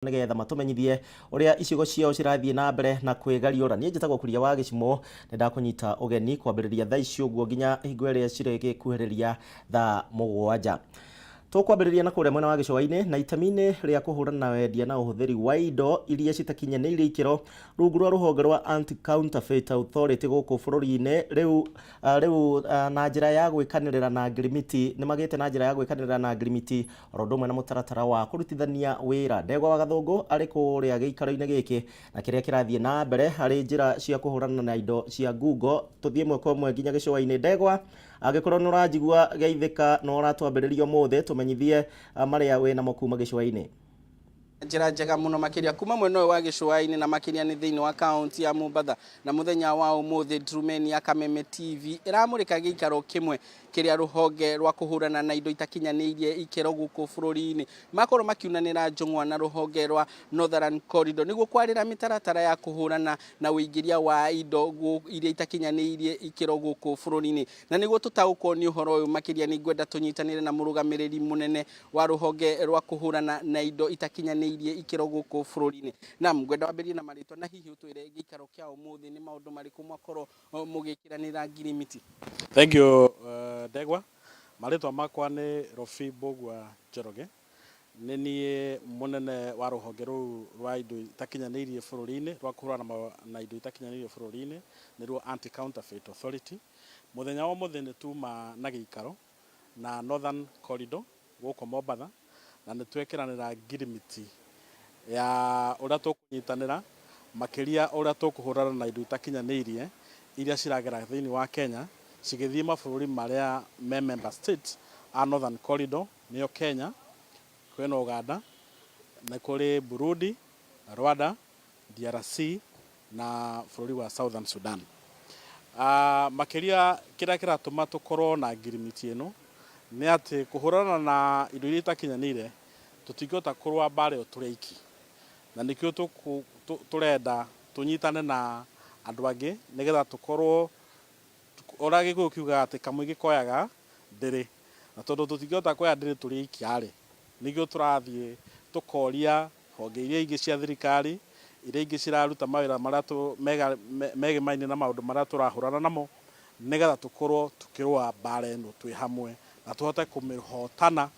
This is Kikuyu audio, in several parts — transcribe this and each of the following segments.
Nĩgetha matũmenyithie ũrĩa icigo ciao cirathiĩ na mbere na kwĩgariũra. Niĩ njĩtagwo Kuria wa Gĩcimo, nĩ ndakũnyita ũgeni kwambĩrĩria thaa ici ũguo nginya hingo ĩrĩa cirĩgĩkuhĩrĩria thaa 7. Tũkwambĩrĩria na kũrĩa mwena wa gĩcũa-inĩ na itemi-inĩ rĩa kũhũrana na wendia na ũhũthĩri wa indo iria citakinyanĩirie ikĩro rungu rwa rũhonge rwa Anti-Counterfeit Authority gũkũ bũrũri-inĩ rĩu rĩu na njĩra ya gwĩkanĩrĩra na ngirimiti nĩ magĩte na njĩra ya gwĩkanĩrĩra na ngirimiti oro ũndũ ũmwe na mũtaratara wa kũrutithania wĩra. Ndegwa wa Gathũngũ arĩ kũrĩa gĩikaro-inĩ gĩkĩ na kĩrĩa kĩrathiĩ na mbere harĩ njĩra cia kũhũrana na indo cia ngungo. Tũthiĩ ĩmwe kwa ĩmwe nginya gĩcũa-inĩ. Ndegwa, angĩkorwo nĩ ũranjigua geithĩka na ũratwambĩrĩria ũmũthĩ, tũmenyithie marĩa wĩnamo kuma gĩcũa-inĩ. Njĩra njega mũno makĩria kuma mwena ũyũ wa gĩcũa-inĩ na makĩria nĩ thĩinĩ wa kaunti ya Mombatha. Na mũthenya wa ũmũthĩ Ndurumeni ya Kameme TV ĩramũrĩka gĩikaro kĩmwe kĩrĩa rũhonge rwa kũhũrana na indo itakinyanĩirie ikĩro gũkũ bũrũri-inĩ makorwo makiunanĩra njũng'wa na rũhonge rwa Northern Corridor nĩguo kwarĩra mĩtaratara ya kũhũrana na ũingĩria wa indo iria itakinyanĩirie ikĩro gũkũ bũrũri-inĩ. Na nĩguo tũtaũkwo nĩ ũhoro ũyũ makĩria nĩ ngwenda tũnyitanĩre na mũrũgamĩrĩri mũnene wa rũhonge rwa kũhũrana na indo itakinyanĩirie ikĩro gũkũ bũrũri-inĩ. Naam, ngwenda wambĩrĩrie na marĩtwa na hihi ũtwĩre gĩikaro kĩa ũmũthĩ nĩ maũndũ marĩkũ mwakorwo mũgĩkĩranĩra ngirimiti. Thank you, Ndegwa. Marĩtwa makwa nĩ Robi Mbũgua Njoroge. Nĩ niĩ mũnene wa rũhonge rũu rwa indo itakinyanĩirie bũrũri-inĩ, rwa kũhũrana na indo itakinyanĩirie bũrũri-inĩ, nĩruo Anti-Counterfeit Authority. Mũthenya wa ũmũthĩ nĩ tuma na gĩikaro na Northern Corridor gũkũ Mombatha, na nĩ twekĩranĩra ngirimiti ya ũrĩa tũkũnyitanĩra, makĩria ũrĩa tũkũhũrana na indo itakinyanĩirie iria ciragera thĩinĩ wa Kenya cigĩthiĩ mabũrũri marĩa me member states a Northern Corridor, nĩyo Kenya, kwĩna Uganda, nĩ kũrĩ Burundi, Rwanda, DRC na bũrũri wa Southern Sudan. Makĩria kĩrĩa kĩratũma tũkorwo na ngirimiti ĩno nĩ atĩ kũhũrana na indo iria itakinyanĩire tũtingĩhota kũrũa mbara ĩyo tũrĩ aiki, na nĩkĩo tũrenda tũnyitane na andũ angĩ nĩgetha tũkorwo, ũrĩa Gĩkũyũ kiugaga atĩ kamũingĩ koyaga ndĩrĩ, na tondũ tũtingĩhota kuoya ndĩrĩ tũrĩ aiki rĩ, nĩkĩo tũrathiĩ tũkoria honge iria ingĩ cia thirikari, iria ingĩ ciraruta mawĩra marĩa megemaine na maũndũ marĩa tũrahũrana namo, nĩgetha tũkorwo tũkĩrũa mbara ĩno twĩ hamwe na tũhote kũmĩhotana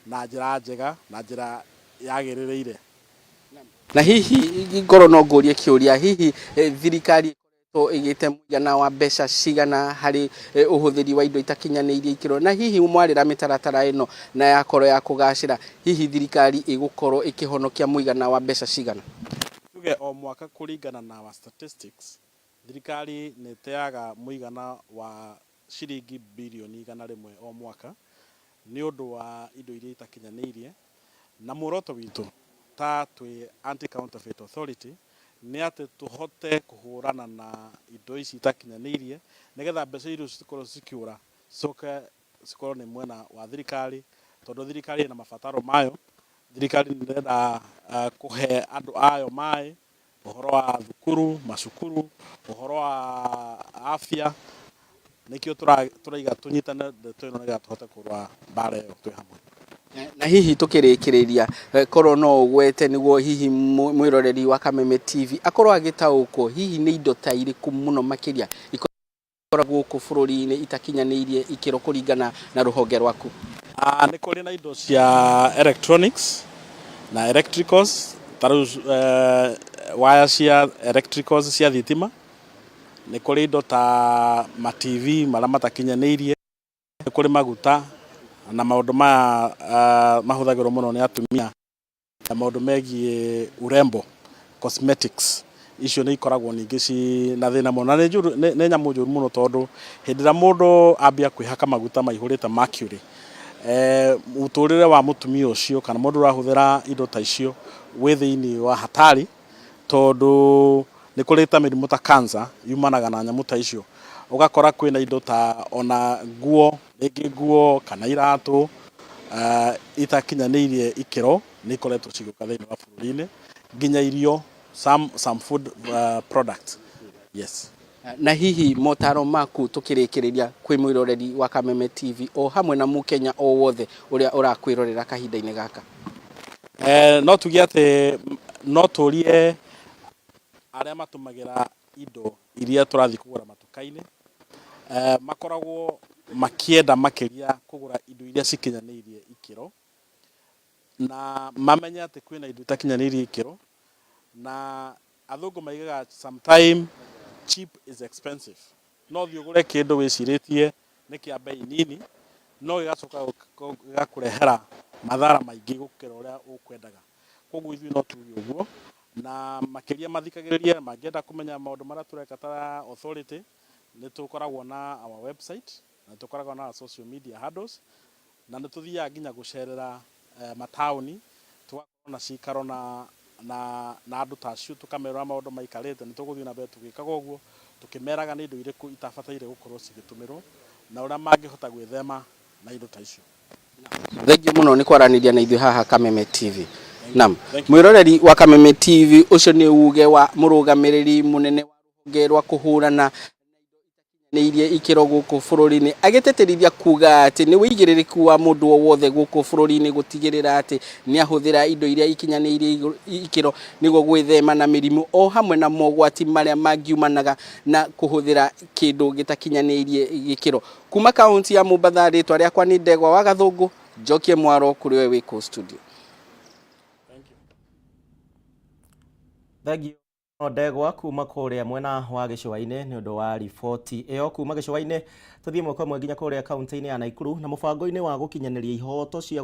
na njĩra njega na njĩra yagĩrĩrĩire. Na hihi ngorwo no ngũrie kĩũria, hihi thirikari ĩkoretwo ĩgĩte mũigana wa mbeca cigana harĩ ũhũthĩri wa indo itakinyanĩirie ikĩro, na hihi mwarĩra mĩtaratara ĩno na yakorwo ya kũgacĩra, hihi thirikari ĩgũkorwo ĩkĩhonokia mũigana wa mbeca cigana? Tuge o mwaka kũringana na our statistics, thirikari nĩ ĩteaga mũigana wa ciringi birioni 100 o mwaka nĩ ũndũ wa indo iria itakinyanĩirie, na muoroto witũ ta twĩ Anti-Counterfeit Authority nĩ atĩ tũhote kũhũrana na indo ici itakinyanĩirie nĩgetha mbeca iria cikorwo cikĩũra cicoke cikorwo nĩ mwena wa thirikari, tondũ thirikari ĩna mabataro mayo. Thirikari nĩ ĩrenda kũhe andũ ayo maĩ, ũhoro wa thukuru, macukuru, ũhoro wa afya. Nĩkĩo tũraiga tũnyitane ndeto ĩno nĩgetha tũhote kũrũa mbara ĩyo twĩ hamwe. Na hihi tũkĩrĩkĩrĩria, korwo no ũgwete nĩguo hihi mwĩroreri wa Kameme TV akorwo agĩtaũkwo, hihi nĩ indo ta irĩkũ mũno makĩria ikoragwo gũkũ bũrũri-inĩ itakinyanĩirie ikĩro kũringana na rũhonge rwaku? Nĩ kũrĩ na indo cia electronics na electricals, ta rĩu waya cia electricals cia thitima, nĩ kũrĩ indo ta ma TV marĩa matakinyanĩirie, nĩ kũrĩ maguta na maũndũ maya mahũthagĩrwo mũno nĩ atumia, na maũndũ megiĩ urembo, cosmetics, icio nĩ ikoragwo ningĩ ci na thĩna mũno, na nĩ nyamũ njũru mũno, tondũ hĩndĩ ĩrĩa mũndũ ambia kwĩhaka maguta maihũrĩte mercury, mũtũrĩre wa mũtumia ũcio kana mũndũ ũrahũthĩra indo ta icio wĩ thĩinĩ wa hatari, tondũ nĩ kũrĩ ta mĩrimũ ta cancer yumanaga na nyamũ ta icio. Ũgakora kwĩna indo ta ona nguo, rĩngĩ nguo kana iratũ itakinyanĩirie ikĩro nĩ ikoretwo cigĩũka thĩinĩ wa bũrũri-inĩ, nginya irio, some food products, yes. Na hihi motaro maku tũkĩrĩkĩrĩria kwĩ mwĩroreri wa Kameme TV o hamwe na mũkenya o wothe ũrĩa ũrakwĩrorera kahinda-inĩ gaka? No tuge atĩ no tũrie arĩa matũmagĩra indo iria tũrathiĩ kũgũra matuka-inĩ, makoragwo makĩenda makĩria kũgũra indo iria cikinyanĩirie ikĩro, na mamenye atĩ kwĩna indo itakinyanĩirie ikĩro, na athũngũ maigaga sometime cheap is expensive. No ũthiĩ ũgũre kĩndũ wĩcirĩtie nĩ kĩa bei nini, no gĩgacoka gĩgakũrehera mathara maingĩ gũkĩra ũrĩa ũkwendaga. Koguo ithuĩ no tuge ũguo, na makĩria mathikagĩrĩrie mangĩenda kũmenya maũndũ marĩa tũreka ta authority, nĩ tũkoragwo na our website, na tũkoragwo na our social media handles, na nĩ tũthiaga nginya gũcerera mataũni, tũgakorwo na cikaro na andũ ta acio, tũkamera ũrĩa maũndũ maikarĩte. Nĩ tũgũthiĩ na mbere tũgĩkaga ũguo, tũkĩmeraga nĩ indo irĩkũ itabataire gũkorwo cigĩtũmĩrwo na ũrĩa mangĩhota gwĩthema na indo ta icio. Thengiũ mũno nĩ kwaranĩria na ithuĩ haha Kameme TV. Naam, mwĩroreri wa Kameme TV, ũcio nĩ uge wa mũrũgamĩrĩri mũnene wa rũhonge rwa kũhũrana nĩirie ikĩro gũkũ bũrũri-inĩ, agĩtĩtĩrithia kuga atĩ nĩ wĩigĩrĩrĩku wa mũndũ o wothe gũkũ bũrũri-inĩ gũtigĩrĩra atĩ nĩ ahũthĩra indo iria ikinyanĩirie ikĩro nĩguo gwĩthema na mĩrimũ o hamwe na mogwati marĩa mangiumanaga na kũhũthĩra kĩndũ gĩtakinyanĩirie gĩkĩro. Kuma kaunti ya Mombatha, rĩtwa rĩakwa nĩ Ndegwa wa Gathũngũ. Njokie mwaro kũrĩ we wĩ kũu studio. Thank you Ndegwa kuma kũrĩa mwena wa gĩcũa-inĩ nĩ ũndũ wa riboti ĩyo. Kuma gĩcũa-inĩ tũthiĩ ĩmwe kwa ĩmwe nginya kũrĩa kaunti-inĩ ya Naikuru, na mũbango-inĩ wa gũkinyanĩria ihoto cia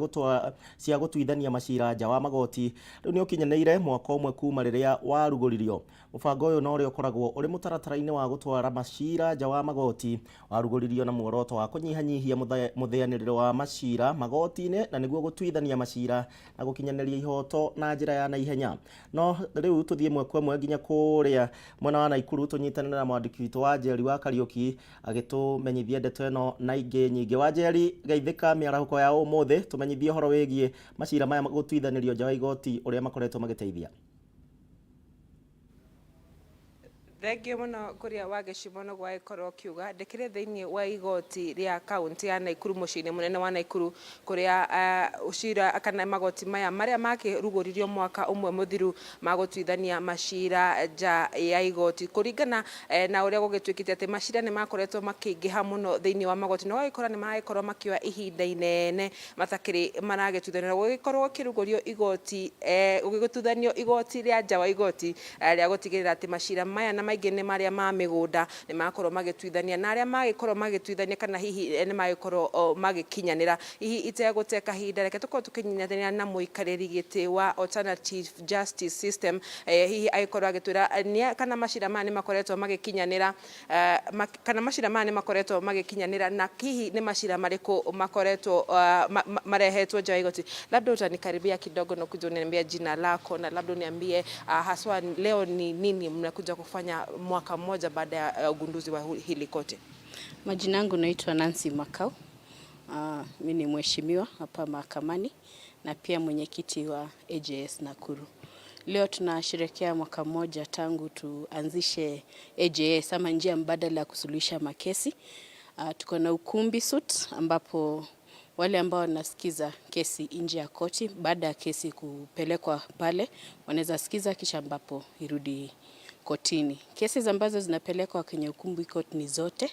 gũtuithania macira nja wa magoti rĩu nĩ ũkinyanĩire mwaka ũmwe kuma rĩrĩa warugũririo. Mũbango ũyũ no ũrĩa ũkoragwo ũrĩ mũtaratara-inĩ wa gũtwara macira nja wa magoti warugũririo na muoroto wa kũnyihanyihia mũthĩanĩrĩro wa macira magoti-inĩ, na nĩguo gũtuithania macira na gũkinyanĩria ihoto na njĩra ya naihenya. No rĩu tũthiĩ ĩmwe kwa ĩmwe nginya kũrĩa mwena wa Naikuru, tũnyitanĩre na mwandĩki witũ wa Njeri wa Kariũki agĩtũmenyithia ndeto ĩno na ingĩ nyingĩ. Wanjeri, geithĩka mĩarahũko ya ũmũthĩ, tũmenyithie ũhoro wĩgiĩ macira maya gũtuithanĩrio nja wa igoti ũrĩa makoretwo magĩteithia. Thengio mũno kũrĩa wa gĩcimo no gwagĩkorwo ũkiuga ndĩkĩrĩ thĩinĩ wa igoti rĩa kaunti ya Naikuru, mũciĩ-inĩ mũnene wa Naikuru, kũrĩa cira kana magoti maya marĩa makĩrugũririo mwaka ũmwe mũthiru ma gũtuithania macira nja ya igoti, kũringana na ũrĩa gũgĩtuĩkĩte atĩ macira nĩ makoretwo makĩingĩha mũno thĩinĩ wa magoti, na ũgagĩkora nĩ maragĩkorwo makĩoya ihinda inene matakĩrĩ maragĩtuithanio, gũgĩkorwo gũkĩrugũrio igoti, gũgĩtuithanio igoti rĩa nja wa igoti rĩa gũtigĩrĩra atĩ macira maya na maingĩ nĩ marĩa ma mĩgũnda nĩ makorwo magĩtuithania, na arĩa magĩkorwo magĩtuithania kana hihi nĩ magĩkorwo magĩkinyanĩra. Hihi itegũte kahinda, reke tũkorwo tũkĩnyitanĩra na mũikarĩri gĩtĩ wa alternative justice system, hihi agĩkorwo agĩtwĩra kana macira maya nĩ makoretwo magĩkinyanĩra, kana macira maya nĩ makoretwo magĩkinyanĩra, na hihi nĩ macira marĩkũ makoretwo marehetwo nja wa igoti. Labda utanikaribia kidogo na kuja uniambia jina lako, na labda uniambie haswa leo ni nini mnakuja kufanya mwaka mmoja baada ya ugunduzi wa hili kote. Majina yangu naitwa Nancy Makau. Mimi ni mheshimiwa hapa mahakamani na pia mwenyekiti wa AJS Nakuru. Leo tunasherehekea mwaka mmoja tangu tuanzishe AJS ama njia mbadala ya kusuluhisha makesi. Tuko na ukumbi suit ambapo wale ambao wanasikiza kesi nje ya koti, baada ya kesi kupelekwa pale, wanaweza sikiza kisha ambapo irudi kotini. Kesi ambazo zinapelekwa kwenye ukumbi court ni zote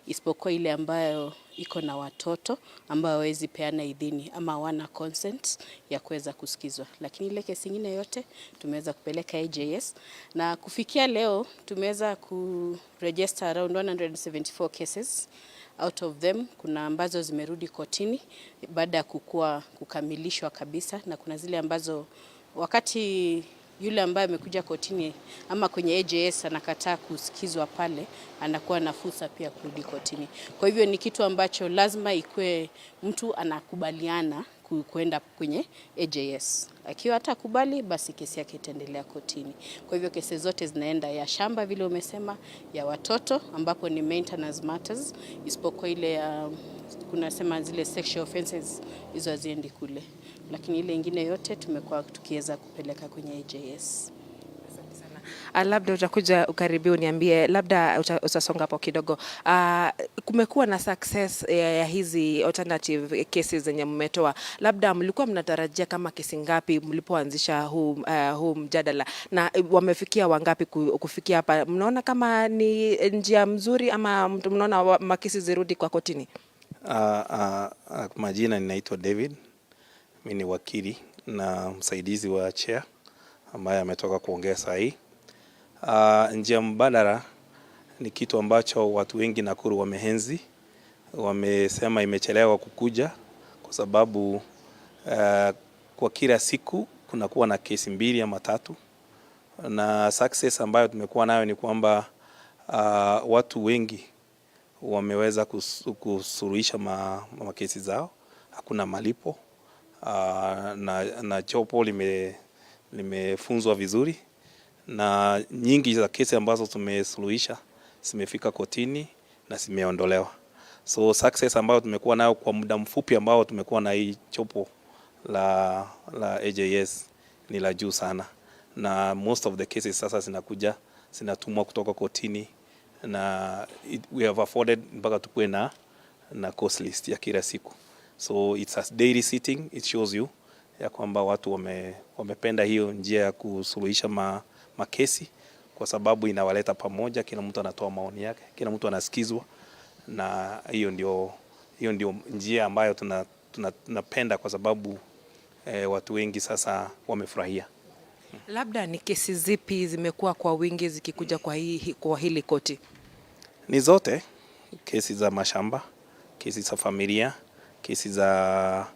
isipokuwa ile ambayo iko na watoto ambao hawawezi peana idhini ama hawana consent ya kuweza kusikizwa, lakini ile kesi nyingine yote tumeweza kupeleka AJS, na kufikia leo tumeweza kuregister around 174 cases. Out of them kuna ambazo zimerudi kotini baada ya kukua kukamilishwa kabisa, na kuna zile ambazo wakati yule ambaye amekuja kotini ama kwenye AJS anakataa kusikizwa pale, anakuwa na fursa pia kurudi kotini. Kwa hivyo ni kitu ambacho lazima ikue mtu anakubaliana kuenda kwenye AJS. Akiwa hatakubali basi kesi yake itaendelea kotini. Kwa hivyo kesi zote zinaenda, ya shamba vile umesema, ya watoto ambapo ni maintenance matters, isipokuwa ile ya kuna sema zile sexual offenses, hizo haziendi kule, lakini ile ingine yote tumekuwa tukiweza kupeleka kwenye AJS. Asante sana. Labda utakuja ukaribia uniambie, labda utasonga hapo kidogo. Kumekuwa na success ya hizi alternative cases zenye mmetoa, labda mlikuwa mnatarajia kama kesi ngapi mlipoanzisha huu mjadala na wamefikia wangapi kufikia hapa? Mnaona kama ni njia mzuri ama mnaona makesi zirudi kwa kotini? Majina ninaitwa David, mi ni wakili na msaidizi wa chair ambaye ametoka kuongea saa hii. Njia mbadala ni kitu ambacho watu wengi Nakuru wameenzi, wamesema imechelewa kukuja kwa sababu kwa kila siku kunakuwa na kesi mbili ama tatu, na success ambayo tumekuwa nayo ni kwamba watu wengi wameweza kusuluhisha makesi zao, hakuna malipo na jopo limefunzwa vizuri na nyingi za kesi ambazo tumesuluhisha zimefika kotini na zimeondolewa. So success ambayo tumekuwa nayo kwa muda mfupi ambao tumekuwa na hii jopo la AJS ni la juu sana, na most of the cases sasa zinakuja zinatumwa kutoka kotini na we have afforded mpaka tukuwe na cause list ya kila siku, so it's a daily sitting. It shows you ya kwamba watu wamependa hiyo njia ya kusuluhisha makesi kwa sababu inawaleta pamoja, kila mtu anatoa maoni yake, kila mtu anasikizwa, na hiyo ndio njia ambayo tunapenda kwa sababu watu wengi sasa wamefurahia. Labda ni kesi zipi zimekuwa kwa wingi zikikuja kwa hili koti? Ni zote, kesi za mashamba, kesi za familia, kesi za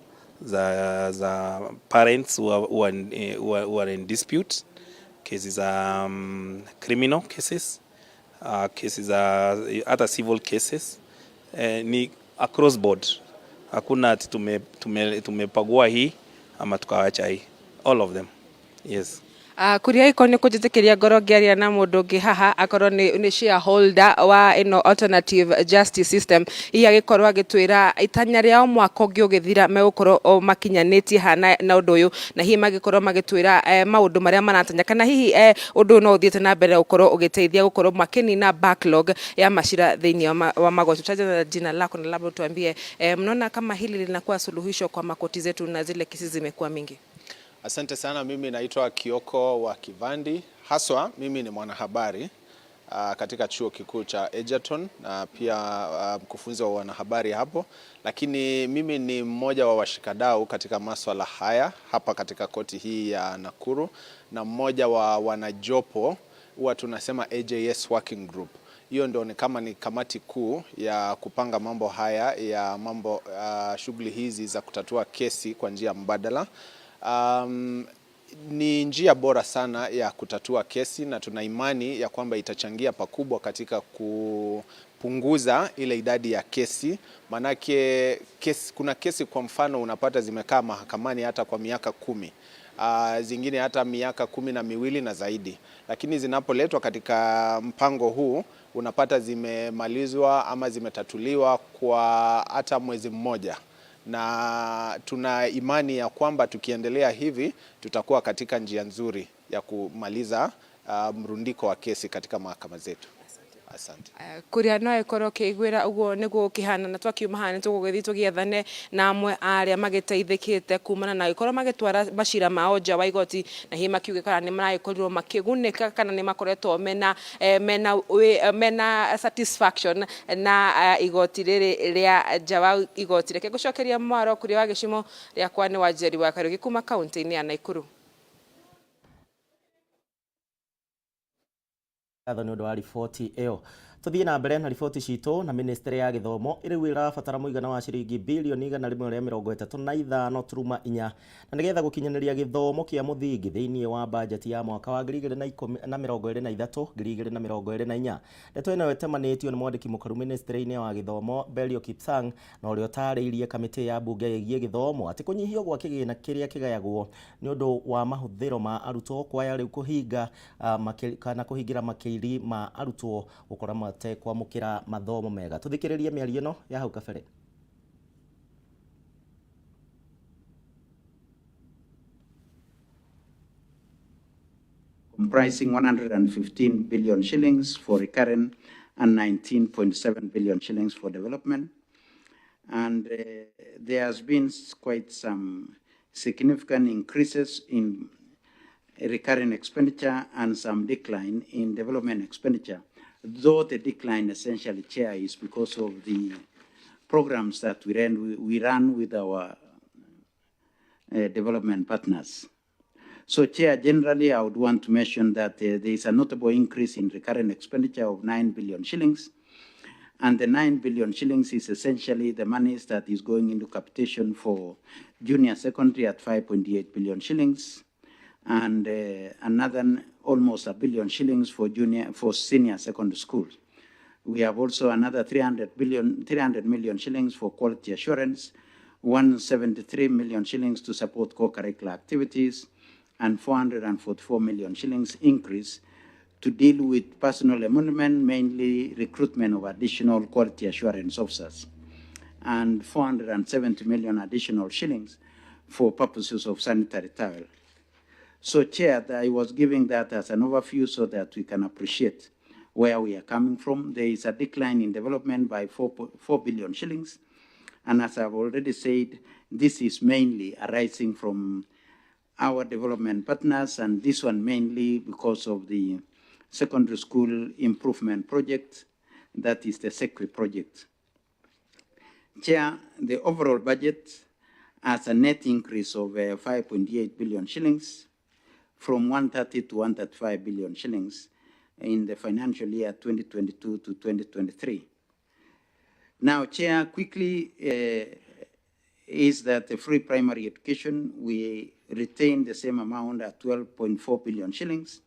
parents who are in dispute, kesi za criminal cases, kesi za hata civil cases ni across board. Hakuna ati tumepagua hii ama tukawacha hii, all of them, yes. Kuria iko nä kå njä tä kä ria ngoro ngĩaria na mũndũ ũngĩ haha akorwo nĩ shareholder wa ĩno alternative justice system, hihi agĩkorwo agĩtwĩra itanya rĩao mwaka ũngĩ ũgĩthira megũkorwo o makinyanĩtie hana na ũndũ ũyũ, na hihi magĩkorwo magĩtwĩra maũndũ marĩa maratanya kana hihi ũndũ ũyũ no ũthiĩte na mbere gũkorwo ũgĩteithia gũkorwo makĩnina backlog ya macira thĩinĩ wa magoti. Tutaja na jina lako na labda tuambie mnaona kama hili linakuwa suluhisho kwa makoti zetu na zile kesi zimekuwa mingi? Asante sana. Mimi naitwa Kioko wa Kivandi. Haswa mimi ni mwanahabari katika chuo kikuu cha Egerton na pia mkufunzi wa wanahabari hapo, lakini mimi ni mmoja wa washikadau katika maswala haya hapa katika koti hii ya Nakuru na mmoja wa wanajopo, huwa tunasema AJS Working Group. Hiyo ndio ni kama ni kamati kuu ya kupanga mambo haya ya mambo shughuli hizi za kutatua kesi kwa njia mbadala. Ni njia bora sana ya kutatua kesi na tuna imani ya kwamba itachangia pakubwa katika kupunguza ile idadi ya kesi. Manake kesi, kuna kesi kwa mfano unapata zimekaa mahakamani hata kwa miaka 10, zingine hata miaka 12 na zaidi, lakini zinapoletwa katika mpango huu unapata zimemalizwa ama zimetatuliwa kwa hata mwezi mmoja, na tuna imani ya kwamba tukiendelea hivi tutakuwa katika njia nzuri ya kumaliza mrundiko wa kesi katika mahakama zetu. Asante. Kuria no ĩkorwo ũkĩiguĩra ũguo nĩguo ũkĩhana, na twakiuma haha nĩ tũgũgĩthiĩ tũgĩethane na amwe arĩa magĩteithĩkĩte kumana na gĩkorwo magĩtwara macira mao nja wa igoti, na hihi makiuge kana nĩ maragĩkorirwo makĩgunĩka kana nĩ makoretwo mena satisfaction na igoti rĩrĩ rĩa nja wa igoti. Reke ngũcokeria mwaro kuria wa gĩcimo rĩakwa nĩ Wanjeri wa Kariũki kuma kaunti-inĩ ya Nakuru. Ngatho nĩ ũndũ wa riboti ĩyo. Tũthiĩ na mbere na riboti citũ. Na ministry ya gĩthomo ĩrĩu ĩrabatara mũigana wa ciringi bilioni 135.4 na nĩgetha gũkinyanĩria gĩthomo kĩa mũthingi thĩinĩ wa bajeti ya mwaka wa 2023 2024. Ndeto ĩno ĩtemanĩtio nĩ mwandĩki mũkaru ministry-inĩ wa gĩthomo Belio Kipsang, na ũrĩa ũtarĩirie kamĩtĩ ya mbunge ĩgiĩ gĩthomo atĩ kũnyihio gwa kĩgĩna kĩrĩa kĩgayagwo nĩ ũndũ wa mahũthĩro ma arutwo kwaya rĩu kũhinga kana kũhingĩra makiri ma arutwo gũkora matekwamũkĩra mathomo mega. Tũthikĩrĩrie mĩario ĩno ya hau kabere. comprising 115 billion shillings for recurrent and 19.7 billion shillings for development. And there has been quite some significant increases in recurrent expenditure and some decline in development expenditure, though the decline essentially, Chair, is because of the programs that we run with our development partners. So, Chair, generally, I would want to mention that there is a notable increase in recurrent expenditure of 9 billion shillings. And the 9 billion shillings is essentially the monies that is going into capitation for junior secondary at 5.8 billion shillings, and another almost 1 billion shillings for senior secondary schools. We have also another 300 million shillings for quality assurance, 173 million shillings to support co-curricular activities, and 444 million shillings increase to deal with personal emolument, mainly recruitment of additional quality assurance officers, and 470 million additional shillings for purposes of sanitary towel. So, Chair, I was giving that as an overview so that we can appreciate where we are coming from. There is a decline in development by 4 billion shillings. And as I've already said, this is mainly arising from our development partners, and this one mainly because of the secondary school improvement project, that is the SEQUI project. Chair, the overall budget has a net increase of 5.8 billion shillings from 130 to 135 billion shillings in the financial year 2022 to 2023. Now, Chair, quickly is that the free primary education, we retain the same amount at 12.4 billion shillings.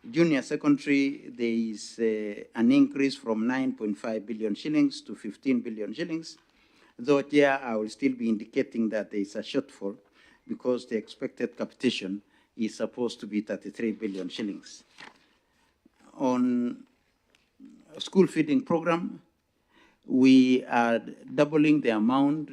Junior secondary, there is an increase from 9.5 billion shillings to 15 billion shillings. Though here I will still be indicating that there is a shortfall because the expected capitation is supposed to be 33 billion shillings. On school feeding program, we are doubling the amount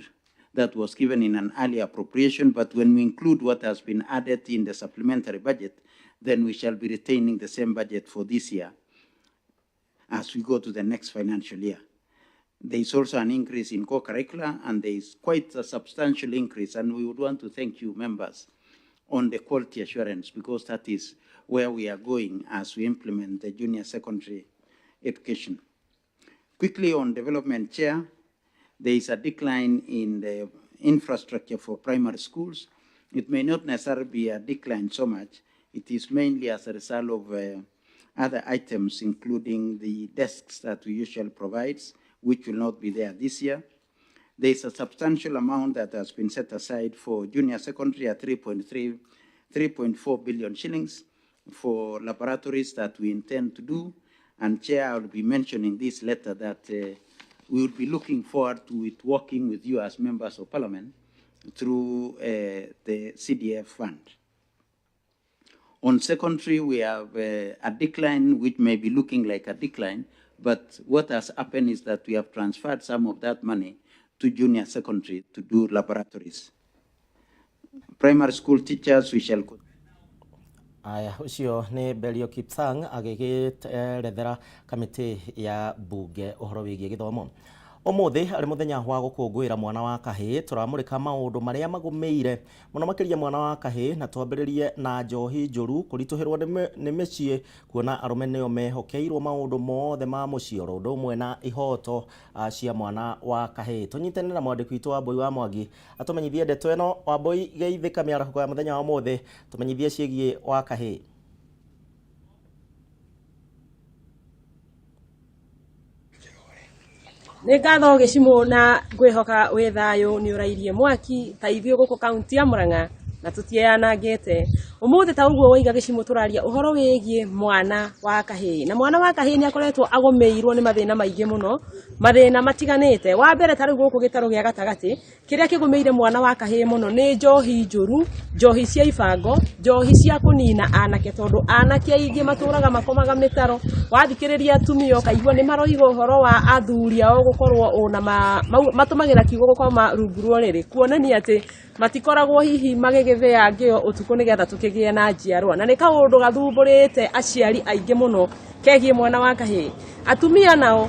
that was given in an early appropriation, but when we include what has been added in the supplementary budget, then we shall be retaining the same budget for this year as we go to the next financial year. There is also an increase in co-curricular, and there is quite a substantial increase, and we would want to thank you, members, on the quality assurance, because that is where we are going as we implement the junior secondary education. Quickly on development, Chair, there is a decline in the infrastructure for primary schools. It may not necessarily be a decline so much. It is mainly as a result of other items, including the desks that we usually provide, which will not be there this year. There is a substantial amount that has been set aside for junior secondary at 3.4 billion shillings for laboratories that we intend to do. And Chair, I will be mentioning this later that we will be looking forward to it working with you as members of parliament through the CDF fund. On secondary, we have a decline, which may be looking like a decline, but what has happened is that we have transferred some of that money to junior secondary to do laboratories. Primary school teachers, we shall... Aya, ucio ni Belio Kipsang agigiterethera kamiti ya bunge uhoro wigie githomo. Umuthi ari muthenya wa gukungwira mwana wa kahii turamurika maundu maria magumiire muno makiria mwana wa kahii na twambiririe na njohi njuru kurituhirwo ni micii kuona arume nio mehokeirwo maundu mothe ma mucii oro undu umwe na ihoto cia mwana wa kahii. Tunyitane na mwandiki witu Wambui wa Mwangi atumenyithie ndeto ino. Wambui, geithika miarahuko ya muthenya wa umuthi, tumenyithie ciigie wa kahii. Nĩ ngatho Gĩcimũ na ngwĩhoka wĩ thayũ nĩ ũrairie mwaki ta ithuĩ gũkũ kaunti ya Murang'a na tũtieyanangĩte. Ũmũthĩ ta ũguo waiga Gĩcimũ tũraria ũhoro wĩgiĩ mwana wa kahĩĩ, na mwana wa kahĩĩ nĩ akoretwo agũmĩirwo nĩ mathĩna maingĩ mũno, mathĩna matiganĩte. Wa mbere ta rĩu gũkũ gĩtarũ gĩa gatagatĩ, kĩrĩa kĩgũmĩire mwana wa kahĩĩ mũno nĩ njohi njũru, njohi cia ibango, njohi cia kũnina anake, tondũ anake aingĩ matũraga makomaga mĩtaro. Wathikĩrĩria atumia ũkaigua nĩ maroiga ũhoro wa athuri ao gũkorwo ona matũmagĩra kiugo gũkoma rungu rwa ũrĩrĩ, kuonania atĩ Matikoragwo hihi magĩgĩthĩa ngĩo ũtukũ nĩgetha tũkĩgĩe na njiarwa, na nĩ kaũndũ gathumbũrĩte aciari aingĩ mũno kegiĩ mwana wa kahĩĩ. Atumia nao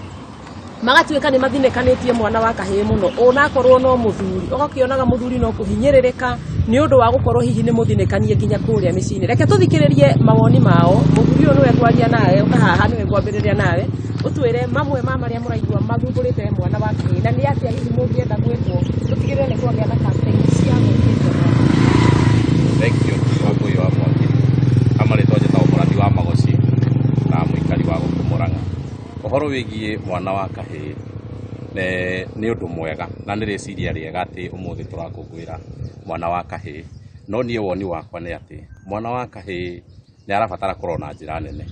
magatuĩka nĩ mathinĩkanĩtie mwana wa kahĩĩ mũno, onakorwo no mũthuri, ũgakĩonaga mũthuri no kũhinyĩrĩrĩka nĩ ũndũ wa gũkorwo hihi nĩ mũthinĩkanie nginya kũrĩa mĩciĩ-inĩ. Reke tũthikĩrĩrie mawoni mao. Mũthuri ũyũ nĩwe ngwaria nawe, ũka haha, nĩwe ngwambĩrĩria nawe, ũtwĩre mamwe ma marĩa mũraigua mathumbũrĩte mwana wa kahĩĩ, na nĩ atĩa hihi mũngĩenda gwĩkwo tũtigĩrĩre nĩ kwagĩa na campaign cia gwĩkĩria mwana. Thank you, Wangũi wa Mwangi. Kamarĩtwa njĩtagwo Mũrathi wa Magoci na mũikari wa gũkũ Mũrang'a. Ũhoro wĩgiĩ mwana wa kahĩĩ nĩ ũndũ mwega na nĩ rĩciria rĩega atĩ ũmũthĩ tũrakũngũĩra mwana wa kahĩĩ. No niĩ woni wakwa nĩ atĩ mwana wa kahĩĩ nĩ arabatara kũrorwo na njĩra nene,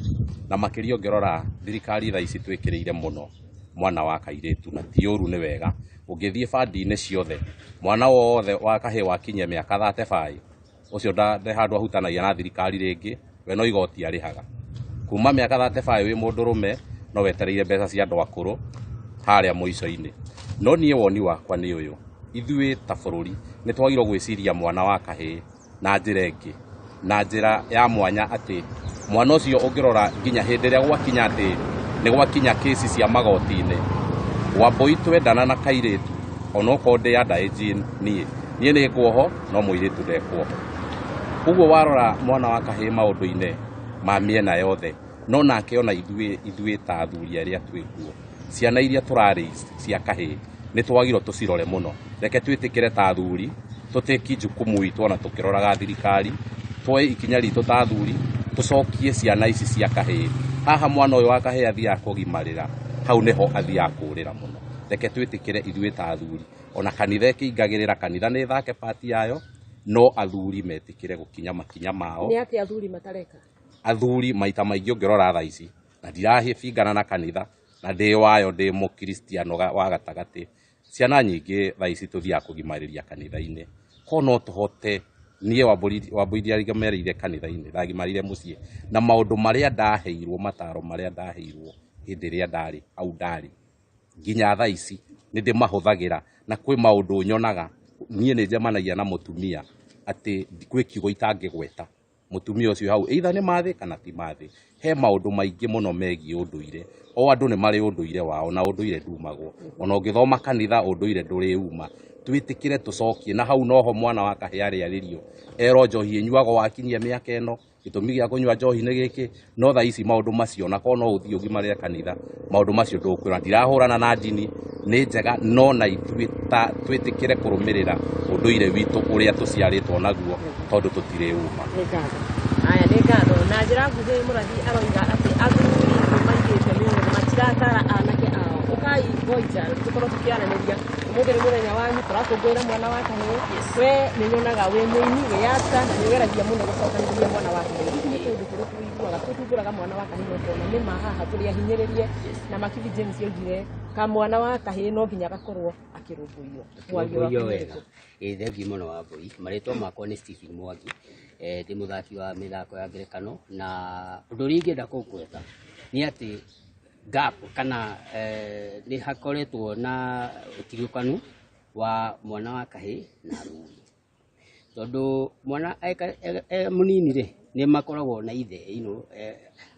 na makĩria ũngĩrora thirikari thaa ici twĩkĩrĩire mũno mwana wa kairĩtu, na ti ũru, nĩ wega. Ũngĩthiĩ bandi-inĩ ciothe, mwana wothe wa kahĩĩ wakinyia mĩaka 35, ũcio nde handũ ahutanagia na thirikari rĩngĩ, we no igoti arĩhaga. Kuma mĩaka 35 wĩ mũndũrũme no wetereire mbeca cia andũ akũrũ harĩa mũico-inĩ. No niĩ woni wakwa nĩ ũyũ, ithuĩ ta bũrũri nĩ twagĩrĩirwo gwĩciria mwana wa kahĩĩ na njĩra ĩngĩ, na njĩra ya mwanya, atĩ mwana ũcio ũngĩrora nginya hĩndĩ ĩrĩa gwakinya atĩ nĩ gwakinya kĩci cia magoti-inĩ, Wambũi twendana na kairĩtu, onokorwo ndĩ underage, niĩ nĩ nguoho, no mũirĩtu ndekuoho. Ũguo warora mwana wa kahĩĩ maũndũ-inĩ ma mĩena yothe, no nake ona ithuĩ ta athuri arĩa twĩkuo, ciana iria tũra raise cia kahĩĩ nĩ twagĩrĩirwo tũcirore mũno. Reke twĩtĩkĩre ta athuri tũtĩki jukumu witũ, ona tũkĩroraga thirikari, tuoe ikinya ritũ ta athuri, tũcokie ciana ici cia kahĩĩ haha. Mwana ũyũ wa kahĩĩ athiaga kũgimarĩra hau, nĩho athiaga kũrĩra mũno. Reke twĩtĩkĩre ithuĩ ta athuri, ona kanitha ĩkĩingagĩrĩra, kanitha nĩ ĩthake part yayo, no athuri metĩkĩre gũkinya makinya mao. Nĩ atĩa athuri matareka? Athuri maita maingĩ ũngĩrora thaa ici, na ndirahĩbingana na kanitha, na ndĩ wayo, ndĩ mũkristiano wa gatagatĩ, ciana nyingĩ thaa ici tũthiaga kũgimarĩria kanitha-inĩ. Ko no tũhote, niĩ Wambũi ndiagimarĩire kanitha-inĩ, ndagimarĩire mũciĩ na maũndũ marĩa ndaheirwo, mataro marĩa ndaheirwo hĩndĩ ĩrĩa ndarĩ hau ndarĩ nginya thaa ici nĩ ndĩmahũthagĩra. Na kwĩ maũndũ nyonaga niĩ nĩ njemanagia na mũtumia atĩ gwĩ kiugo itangĩgweta mũtumia ũcio hau, either nĩ mathĩ kana ti mathĩ. He maũndũ maingĩ mũno megiĩ ũndũire. O andũ nĩ marĩ ũndũire wao, na ũndũire ndumagwo. Ona ũngĩthoma kanitha, ũndũire ndũrĩ uma. Twĩtĩkĩre tũcokie na hau noho mwana wa kahĩĩ arĩarĩrio, erwo njohi ĩnyuagwo wakinyia mĩaka ĩno, gĩtũmi gĩa kũnyua njohi nĩ gĩkĩ. No thaa ici maũndũ macio, na korwo no ũthiĩ ũgimarĩre kanitha, maũndũ macio ndũkwĩra. Ndirahũrana na ndini, nĩ njega, no na ithuĩ ta twĩtĩkĩre kũrũmĩrĩra ũndũire witũ ũrĩa tũciarĩtwo naguo, tondũ tũtirĩ uma. Nĩ ngatho. Aya, nĩ ngatho. Na njĩra nguhĩ, mũrathi aroiga atĩ athuri nĩ maigĩte mĩũthĩ, matiratara anake ao. Ũkai Boija, tũkorwo tũkĩaranĩria. Ũmũthĩ nĩ mũthenya wanyu, tũrakũngũĩra mwana wa kahĩĩ. We nĩ nyonaga wĩ mũini, wĩ actor, na nĩ ũgeragia mũno gũcokanĩrĩria mwana wa kahĩĩ. Hihi nĩ kũndũ kũrĩkũ ũiguaga tũthumbũraga mwana wa kahĩĩ, na ũkona nĩ ma haha tũrĩ ahinyĩrĩrie? Na Makithi James oigire kamwana wa kahĩĩ no nginya gakorwo akĩrũmbũiyo. Mwario waku Rũmbũiyo nĩ wega. ũrĩkũ? Ĩ, thengiũ mũno Wambũi. Marĩtwa makwa nĩ Stephen Mwangi. Ndĩ mũthaki wa mĩthako ya ngerekano, na ũndũ ũrĩa ingĩenda kũgweta nĩ atĩ gap kana nĩ hakoretwo na ũtigĩkanu wa mwana wa kahĩĩ na athuri, tondũ mwana e mũnini rĩ, nĩ makoragwo na ithe,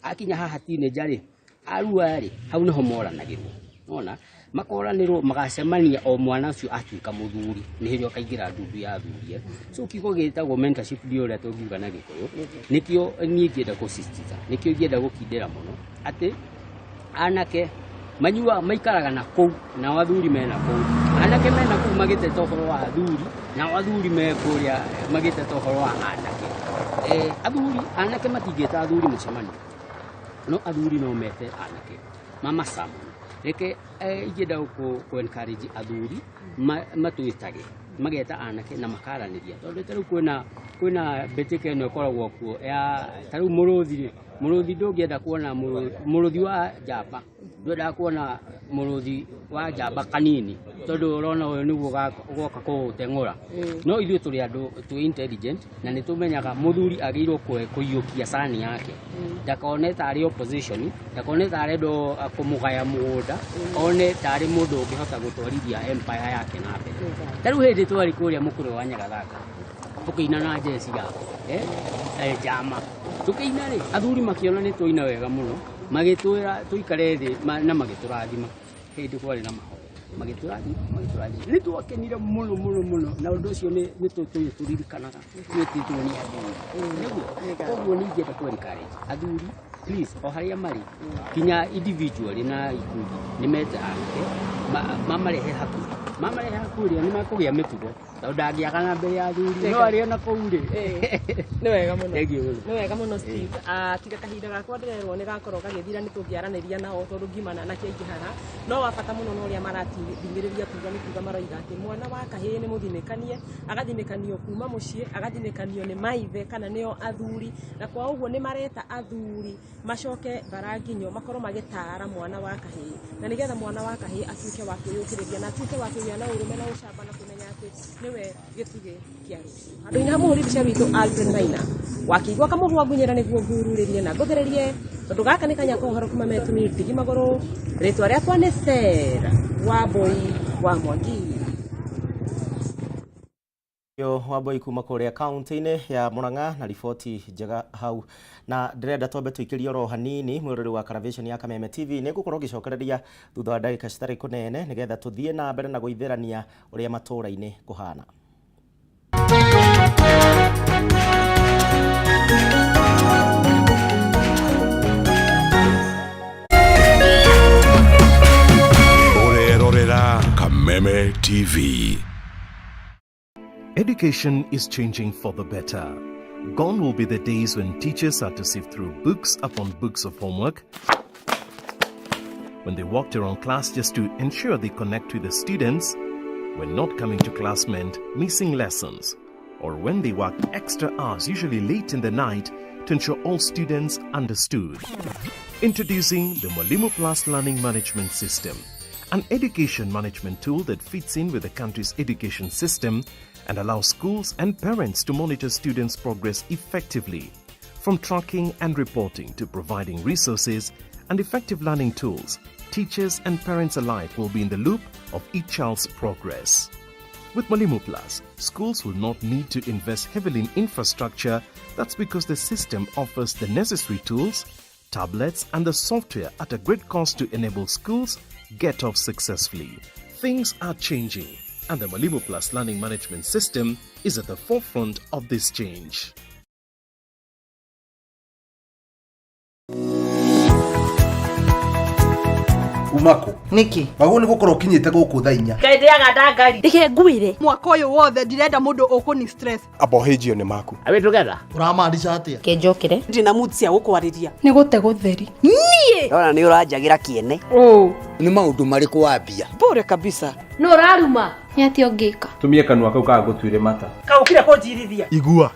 akinya haha teenager rĩ, arua rĩ, hau nĩho moranagĩrwo. Nona makoranĩrwo magacemania o mwana ũcio atuĩka mũthuri, nĩ hĩndĩ akaingĩra ndundu ya athuri. So kiugo gĩtagwo mentorship, ndiũĩ ũrĩa tũngiuga na Gĩkũyũ, nĩkĩo niĩ ingĩenda gũsisitiza, nĩkĩo ingĩenda gũkindĩra mũno atĩ anake manyua maikaraga na kũu, nao athuri mena kũu. Anake mena kũu magĩteta ũhoro wa athuri, nao athuri me kũrĩa magĩteta ũhoro wa anake. Athuri anake matingĩta athuri mũcemanio, no athuri no mete anake mama summon. Reke ingĩenda kũ encourage athuri matwĩtage, mageta anake na makaranĩria, tondũ ta rĩu kwĩna mbĩtĩka ĩno ĩkoragwo kuo ya ta rĩu mũrũthi rĩ, mũrũthi ndũngĩenda kuona mũrũthi wa njamba, ndwendaga kuona mũrũthi wa njamba kanini, tondũ ũrona ũyũ nĩguo ũgoka kũũteng'ũra. No ithuĩ tũrĩ andũ twĩ intelligent, na nĩ tũmenyaga mũthuri agĩrĩirwo kũiyũkia cani yake, ndakone tarĩ opposition, ndakone ta arenda kũmũgaya mũgũnda, one tarĩ mũndũ ũngĩhota gũtwarithia empire yake na mbere. Ta rĩu hĩndĩ Hĩndĩ twarĩ kũrĩa mũkũrwe wa Nyagathanga tũkĩina na njeci ya njama tũkĩina rĩ, athuri makĩona nĩ twaina wega mũno, magĩtwĩra tũikare thĩ na magĩtũrathima. Hĩndĩ kwarĩ na mahoya magĩtũrathima nĩ twakenire mũno mũno mũno, na ũndũ ũcio nĩ tũririkanaga twĩtĩtwo nĩ athuri. Nĩguo koguo nĩ ingĩenda kũ encourage athuri, please, o harĩa marĩ kinya individually na ikundi, nĩ mete anake mamarehe hakuhĩ, mamarehe hakuhĩ rĩ, nĩ mekũgĩa mĩtugo, tondũ ndangĩaga na mbere ya athuri no arĩ ona kũu rĩ. Nĩ wega mũno. Thank you mũno. Nĩ wega mũno Steve. Tiga kahinda gakwa ndĩrerwo nĩ gakorwo gagĩthira, nĩ tũngĩaranĩria nao tondũ ngiumana na kĩaingĩ haha, no wa bata mũno na ũrĩa marathing'ĩrĩria kuga nĩ kuga maroiga atĩ mwana wa kahĩĩ nĩ mũthinĩkanie, agathinĩkanio kuma mũciĩ, agathinĩkanio nĩ maithe kana nĩo athuri, na kwa ũguo nĩ mareta athuri macoke baranginyo makorwo magĩtara mwana wa kahĩĩ, na nĩgetha mwana wa kahĩĩ atuĩke wa kwĩyũkĩrĩria na atuĩke wa kũgĩa na ũrũme na ũcamba na kũmenya atĩ nĩwe gĩtugĩ kĩa rũciũ. Handũ-inĩ ha mũhũri mbica witũ Alfred Maina wakĩigua kamũhwa ngunyĩra nĩguo ngururĩrie na ngũthererie, tondũ gaka nĩ kanya ka ũhoro kuma Metuni ndigi magũrũ. Rĩtwa rĩakwa nĩ Sarah Wambui wa Mwangi. Yo Wambui kuma kũrĩa kaunti-inĩ ya Murang'a na riboti njega hau, na ndĩrenda twambe tũikĩrie oro hanini mwĩroreri wa Caravation ya Kameme TV. Nĩ ngũkorwo ngĩcokereria thutha wa ndagĩka citarĩ kũnene nĩgetha tũthiĩ na mbere na gũithĩrania ũrĩa matũũra-inĩ kũhana. Ũrerorera Kameme TV. Education is changing for the better. Gone will be the days when teachers had to sift through books upon books of homework, when they walked around class just to ensure they connect with the students, when not coming to class meant missing lessons, or when they worked extra hours, usually late in the night, to ensure all students understood. Introducing the Mwalimu Plus Learning Management System, an education management tool that fits in with the country's education system and allows schools and parents to monitor students' progress effectively. From tracking and reporting to providing resources and effective learning tools, teachers and parents alike will be in the loop of each child's progress. With Mwalimu Plus, schools will not need to invest heavily in infrastructure. That's because the system offers the necessary tools, tablets, and the software at a great cost to enable schools get off successfully. Things are changing, and the Mwalimu Plus Learning Management System is at the forefront of this change. Umako Niki wagwo nĩ gũkorwo ũkinyĩte gũkũ thaa 4. Ngai ndĩaga ndangari. Reke ngwĩre. Mwaka ũyũ wothe ndirenda mũndũ ũkũni stress. Abohĩnjio nĩ maku. Are we together? Ũramaanisha atĩa? Kenjokere. Ndĩ na mood cia gũkwarĩria. Nĩ gũte gũtheri. Niĩ. Ndona nĩ ũranjagĩra kĩene. Ũ. Nĩ maũndũ marĩkũ wambia? Bure kabisa. Nũ ũraruma? Nĩ atĩa ũngĩka? Tumie kanua kau kagũtuire mata. Kaũkire kũnjirithia. Igua.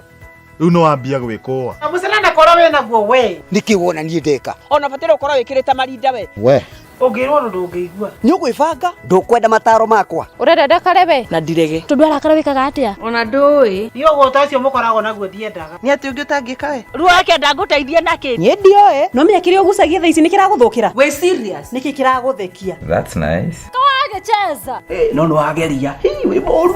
Rĩu no wambia gwĩkũa. Mũcana na korwo wĩna guo we. Nĩkĩ wona niĩ ndeka? Ona bataire ũkorwo wĩkĩrĩte marinda we. We. Ũngĩrwo ũndũ ndũngĩigua. Nĩ ũgwĩbanga? Ndũkwenda mataro makwa. Ũrenda ndakare we? Na ndirege. Tondũ arakara wĩkaga atĩa? Ona ndũĩ. Niĩ ũgũta ũcio mũkoragwo naguo ndiendaga. Nĩ atĩ ũngĩ ũtangĩka we? Ruo wake ndangũteithia nakĩ? Niĩ ndioĩ. No menya kĩrĩa ũgucagia thaa ici nĩ kĩragũthũkĩra. Wĩ serious? Nĩkĩ kĩragũthekia? That's nice. Kawagĩcheza. No nĩ wageria. Hi, wĩ mũru.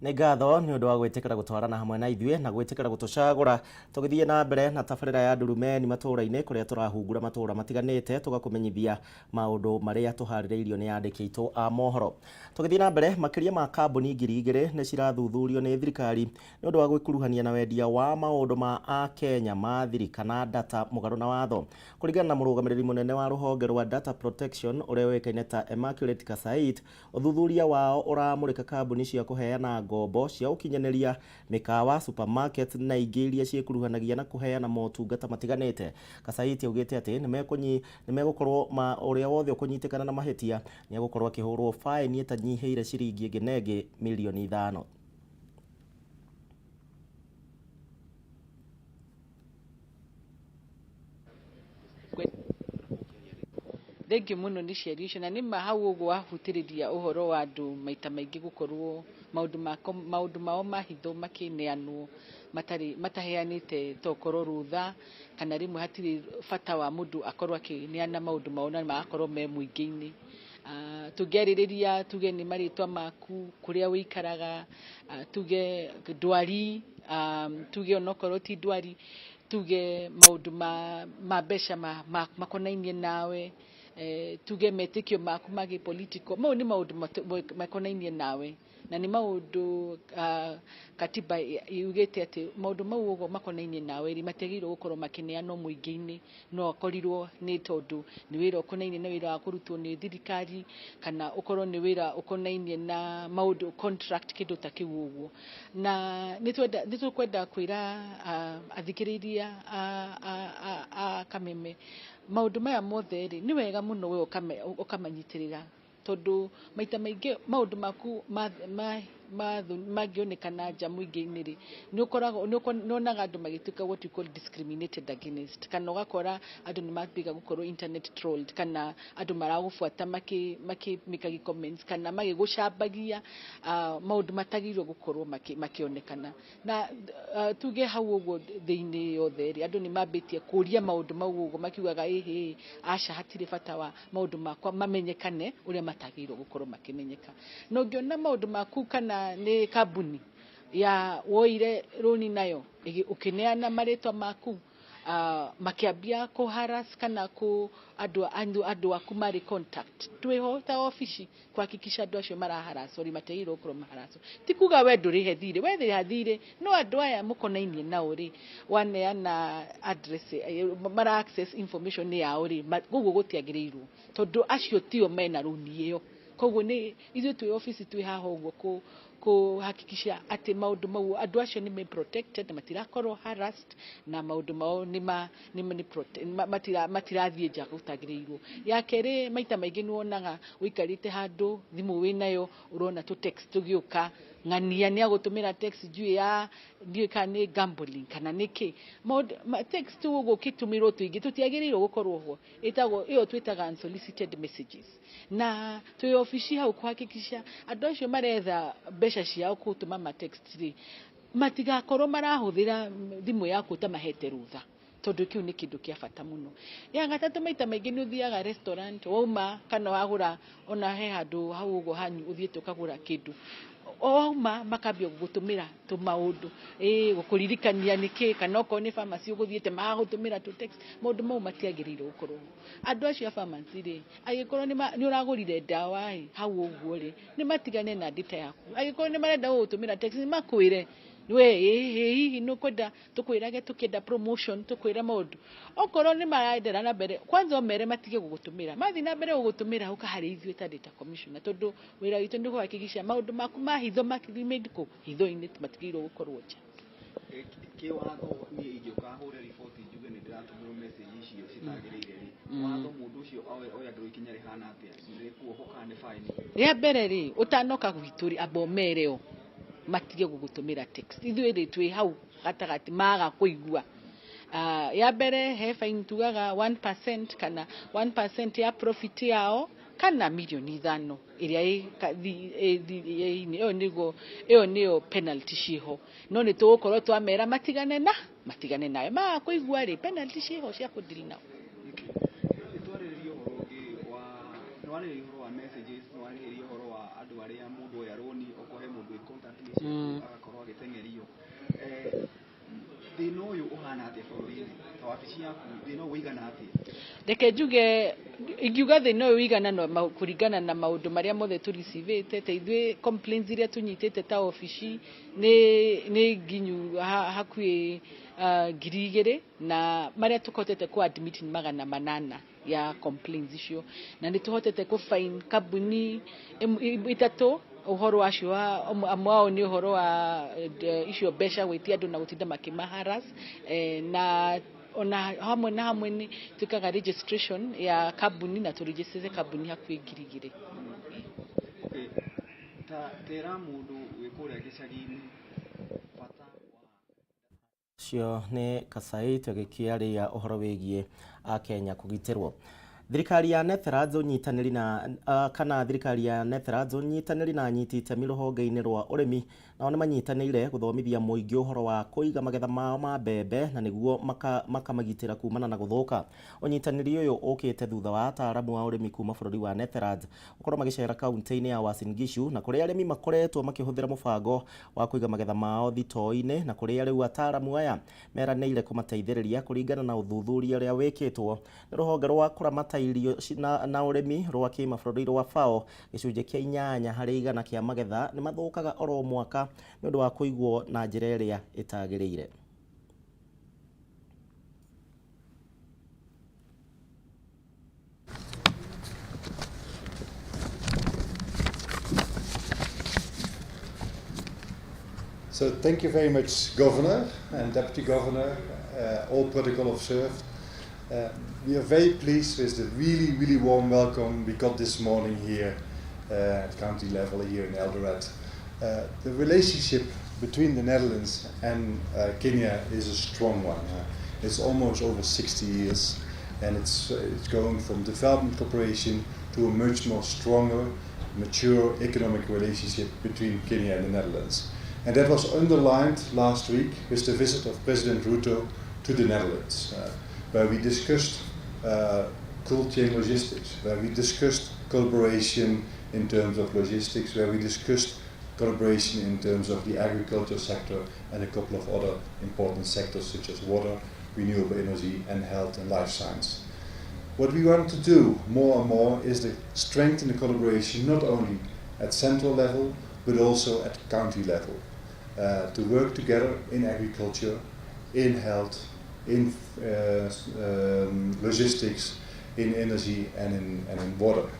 Nĩ ngatho nĩ ũndũ wa gwĩtĩkĩra gũtwarana hamwe na ithuĩ na gwĩtĩkĩra gũtũcagũra tũgĩthiĩ na mbere na tabarĩra ya Ndurumeni matũũra-inĩ, kũrĩa tũrahungura matũũra matiganĩte tũgakũmenyithia maũndũ marĩa tũharĩrĩirio nĩ andĩki aitũ a mohoro. Tũgĩthiĩ na mbere, makĩria ma kambuni 2000 nĩ cirathuthurio nĩ thirikari nĩ ũndũ wa gwĩkuruhania na wendia wa maũndũ ma Akenya ma thiri kana data mũgarũ na watho. Kũringana na mũrũgamĩrĩri mũnene wa rũhonge rwa Data Protection ũrĩa ũĩkaine ta Immaculate Kasait, ũthuthuria wao ũramũrĩka kambuni cia kũheana ngombo cia ũkinyanĩria, mĩkawa, supermarket na ingĩ iria ciĩkuruhanagia na kũheana motungata matiganĩte. Kasait augĩte atĩ nĩmegũkorwo ũrĩa wothe ũkũnyitĩkana na mahĩtia nĩegũkorwo akĩhũrwo faĩni ĩtanyihĩire ciringi ĩngĩ na ĩngĩ mirioni 5. Thengiũ mũno nĩ ciario icio, na nĩma hau ũguo wahutĩrĩria ũhoro wa andũ maita maingĩ gũkorwo maũndũ mako maũndũ mao ma hitho makĩneanwo matarĩ mataheanĩte tokorwo rũtha, kana rĩmwe hatirĩ bata wa mũndũ akorwo akĩneana maũndũ mao na magakorwo me mũingĩ-inĩ. Tũngĩarĩrĩria tuge nĩ marĩtwa maku, kũrĩa ũikaraga, tuge ndwari, tuge onokorwo ti ndwari, tuge maũndũ ma mbeca makonainie nawe, tuge metĩkio maku ma gĩpolitical, mau nĩ maũndũ makonainie nawe, na nĩ maũndũ katiba yugĩte atĩ maũndũ mau ũguo makonainie nawe rĩ, matiagĩrĩirwo gũkorwo makĩneanwo mũingĩ-inĩ, no akorirwo nĩ tondũ nĩ wĩra ũkonainie na wĩra wa kũrutwo nĩ thirikari, kana ũkorwo nĩ wĩra ũkonainie na maũndũ contract kĩndũ ta kĩu ũguo. Na nĩ tũkwenda kwĩra athikĩrĩria a Kameme, maũndũ maya mothe rĩ, nĩ wega mũno we ũkamanyitĩrĩra, tondũ maita maingĩ maũndũ maku mangĩonekana nja mũingĩ-inĩ rĩ, nĩ ũkoragwo nĩ wonaga andũ magĩtuĩka what you call discriminated against, kana ũgakora andũ nĩ mambĩga gũkorwo internet trolled, kana andũ maragũbuata makĩ comments, kana magĩgũcambagia maũndũ matagĩrĩirwo gũkorwo makĩonekana. Na tuge hau ũguo thĩ-inĩ yothe rĩ, andũ nĩ mambĩtie kũria maũndũ mau ũguo makiugaga ĩhĩ, aca hatirĩ bata wa maũndũ makwa mamenyekane ũrĩa matagĩrĩirwo gũkorwo makĩmenyeka. Na ũngĩona maũndũ maku kana nĩ kambuni ya woire rũni nayo, ũkĩneana marĩtwa maku, makĩambia kũ harass kana kũ andũ aku marĩ contact, twĩho ta obici kuhakikisha andũ acio maraharacwo rĩ, matiagĩrĩirwo gũkorwo maharacwo. Ti kuga we ndũrĩhe thirĩ, we rĩha thirĩ, no andũ aya mũkonainie nao rĩ, waneana address, mara access information yao rĩ, koguo gũtiagĩrĩirwo, tondũ acio tio mena rũni ĩyo. Koguo nĩ ithuĩ twĩ obici twĩ haha ũguo kũhakikisha atĩ maũndũ mau andũ acio nĩ me protected, matirakorwo harassed, na maũndũ mao nĩ ma nĩ nĩ matirathiĩ nja gũtagĩrĩirwo. Ya kerĩ, maita maingĩ nĩ wonaga ũikarĩte handũ thimũ wĩnayo, ũrona tũ text tũgĩũka, ng'ania nĩ agũtũmĩra text ndiũĩ ya ndiũĩ kana nĩ gambling kana nĩ kĩ. Maũndũ text ũguo ũkĩtũmĩrwo tũingĩ tũtiagĩrĩirwo gũkorwo ho, ĩtagwo ĩyo twĩtaga unsolicited messages. Na twĩ obici hau kũhakikisha andũ acio maretha mbeca ciao gũtũma ma text rĩ, matigakorwo marahũthĩra thimũ yaku ũtamahete rũtha, tondũ kĩu nĩ kĩndũ kĩa bata mũno. Ya gatatũ, maita maingĩ nĩ ũthiaga restaurant, wauma kana wagũra ona he handũ hau ũguo hanyu ũthiĩte ũkagũra kĩndũ, wauma makambia gũgũtũmĩra tũmaũndũ, gũkũririkania nĩkĩ, kana okorwo nĩ pharmacy ũgũthiĩte magagũtũmĩra tũ text. Maũndũ mau matiagĩrĩirwo gũkorwo ho. Andũ acio a pharmacy rĩ, angĩkorwo nĩ ũragũrire ndawa ĩ hau ũguo rĩ, nĩ matigane na data yaku. Angĩkorwo nĩ marenda gũgũtũmĩra text, nĩ makwĩre we hihi nĩ ũkwenda tũkwĩrage tũkĩenda promotion, tũkwĩre maũndũ. Okorwo nĩ maraenderea na mbere, kwanza ũmere matige gũgũtũmĩra. Mathiĩ na mbere gũgũtũmĩra, ũka harĩ ithuĩ ta data commissioner, tondũ wĩra witũ nĩ kũhakikisha maũndũ maku ma hitho remain kũ hitho-inĩ, matigĩrĩirwo gũkorwo nja. Kĩwatho niĩ ingĩũka hũre riboti njuge nĩ ndĩratũmĩrwo message icio citagĩrĩire rĩ, watho mũndũ ũcio oyagĩrwo ikinya rĩhana atĩa? Nĩ kuohwo kana nĩ fine? Rĩa mbere rĩ, ũtanoka gwitũ rĩ, amba ũmere o matige gũgũtũmĩra text. Ithuĩ rĩ twĩ hau gatagatĩ maga kũigua. Ya mbere he fine tugaga 1% kana 1% ya profit yao kana mirioni 5 ĩrĩa ĩ ĩyo nĩguo, ĩyo nĩyo penalty ciĩho. No nĩ tũgũkorwo twamera matigane na matigane nayo, maga kũigua rĩ, penalty ciĩho cia kũ deal nao. Nĩtwarĩrĩria ũhoro ũngĩ wa nĩwarĩrĩria ũhoro wa messages, nĩwarĩrĩria ũhoro wa andũ arĩa mũndũ oya rũni okorwo he mũndũ wĩ contact ciaku agakorwo agĩteng'erio. Thĩna ũyũ ũhana atĩa bũrũri-inĩ? Ta wabici yaku thĩna ũyũ ũigana atĩa? Reke njuge, ingiuga thĩna ũyũ ũigana na kũringana na maũndũ marĩa mothe tũricivĩte, ta ithuĩ complaints iria tũnyitĩte ta obici nĩ nginyu hakuhĩ 2000, na marĩa tũhotete kũ admit nĩ 800 ya complaints icio, na nĩ tũhotete kũ fine kambuni 3 ũhoro wacio wa amwe ao nĩ ũhoro wa icio mbeca gwĩtia andũ na gũtinda makĩmaharas, na ona hamwe na hamwe nĩ twĩkaga registration ya kambuni na tũregistrĩte kambuni hakuhĩ 2000. Okay. Ta tera mũndũ wĩ kũrĩa gĩcagi-inĩ bata Ũcio nĩ Kasait agĩkĩarĩa ũhoro wĩgiĩ Akenya kũgitĩrwo. Thirikari ya Netherlands ũnyitanĩri na kana thirikari ya Netherlands ũnyitanĩri na anyiti itemi rũhonge-inĩ rwa ũrĩmi nao nĩmanyitanĩire gũthomithia mũingĩ ũhoro wa kũiga magetha mao ma mbembe na nĩguo makamagitĩra kumana na gũthũka. Ũnyitanĩri ũyũ ũkĩte thutha wa ataaramu a ũrĩmi kuma bũrũri wa Netherlands gũkorwo magĩcera kaunti-inĩ ya Uasin Gishu na kũrĩa arĩmi makoretwo makĩhũthĩra mũbango wa kũiga magetha mao thitoo-inĩ na kũrĩa rĩu ataaramu aya meranĩire kũmateithĩrĩria kũringana na ũthuthuria ũrĩa wĩkĩtwo nĩ rũhonge rwa kũramata irio na ũrĩmi rwa kĩmabũrũri rwa FAO. Gĩcunjĩ kĩa 8% kĩa magetha nĩ mathũkaga oro mwaka nĩ ũndũ wa kũigwo na njĩra ĩrĩa ĩtagĩrĩire. So thank you very much, Governor and Deputy Governor, all protocol observed. We are very pleased with the really, really warm welcome we got this morning here at county level here in Eldoret. The relationship between the Netherlands and Kenya is a strong one. It's almost over 60 years, and it's going from development cooperation to a much more stronger, mature economic relationship between Kenya and the Netherlands. And that was underlined last week with the visit of President Ruto to the Netherlands, where we discussed cold chain logistics, where we discussed collaboration in terms of logistics, where we discussed collaboration in terms of the agriculture sector and a couple of other important sectors such as water, renewable energy and health and life science. What we want to do more and more is to strengthen the collaboration not only at central level but also at county level, to work together in agriculture, in health, in logistics, in energy and in water.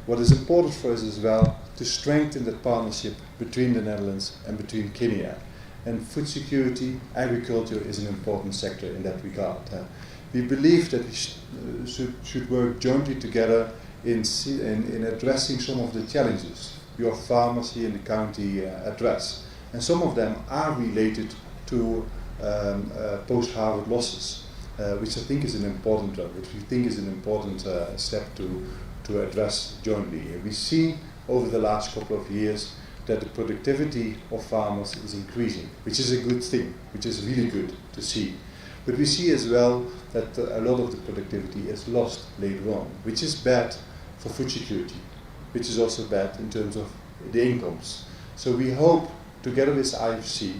What is important for us as well, to strengthen the partnership between the Netherlands and between Kenya. And food security, agriculture is an important sector in that regard. We believe that we should work jointly together in addressing some of the challenges your farmers here in the county address. And some of them are related to post-harvest losses, which I think is an important which we think is an important step to address jointly. We see over the last couple of years that the productivity of farmers is increasing, which is a good thing, which is really good to see. But we see as well that a lot of the productivity is lost later on, which is bad for food security, which is also bad in terms of the incomes. So we hope, together with IFC,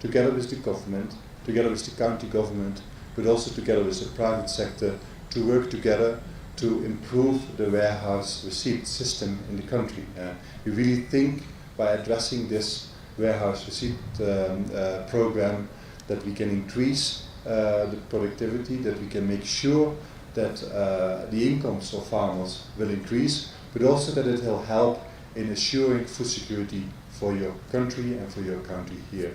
together with the government, together with the county government, but also together with the private sector, to work together to improve the warehouse receipt system in the country. We really think by addressing this warehouse receipt program that we can increase the productivity, that we can make sure that the incomes of farmers will increase, but also that it will help in assuring food security for your country and for your county here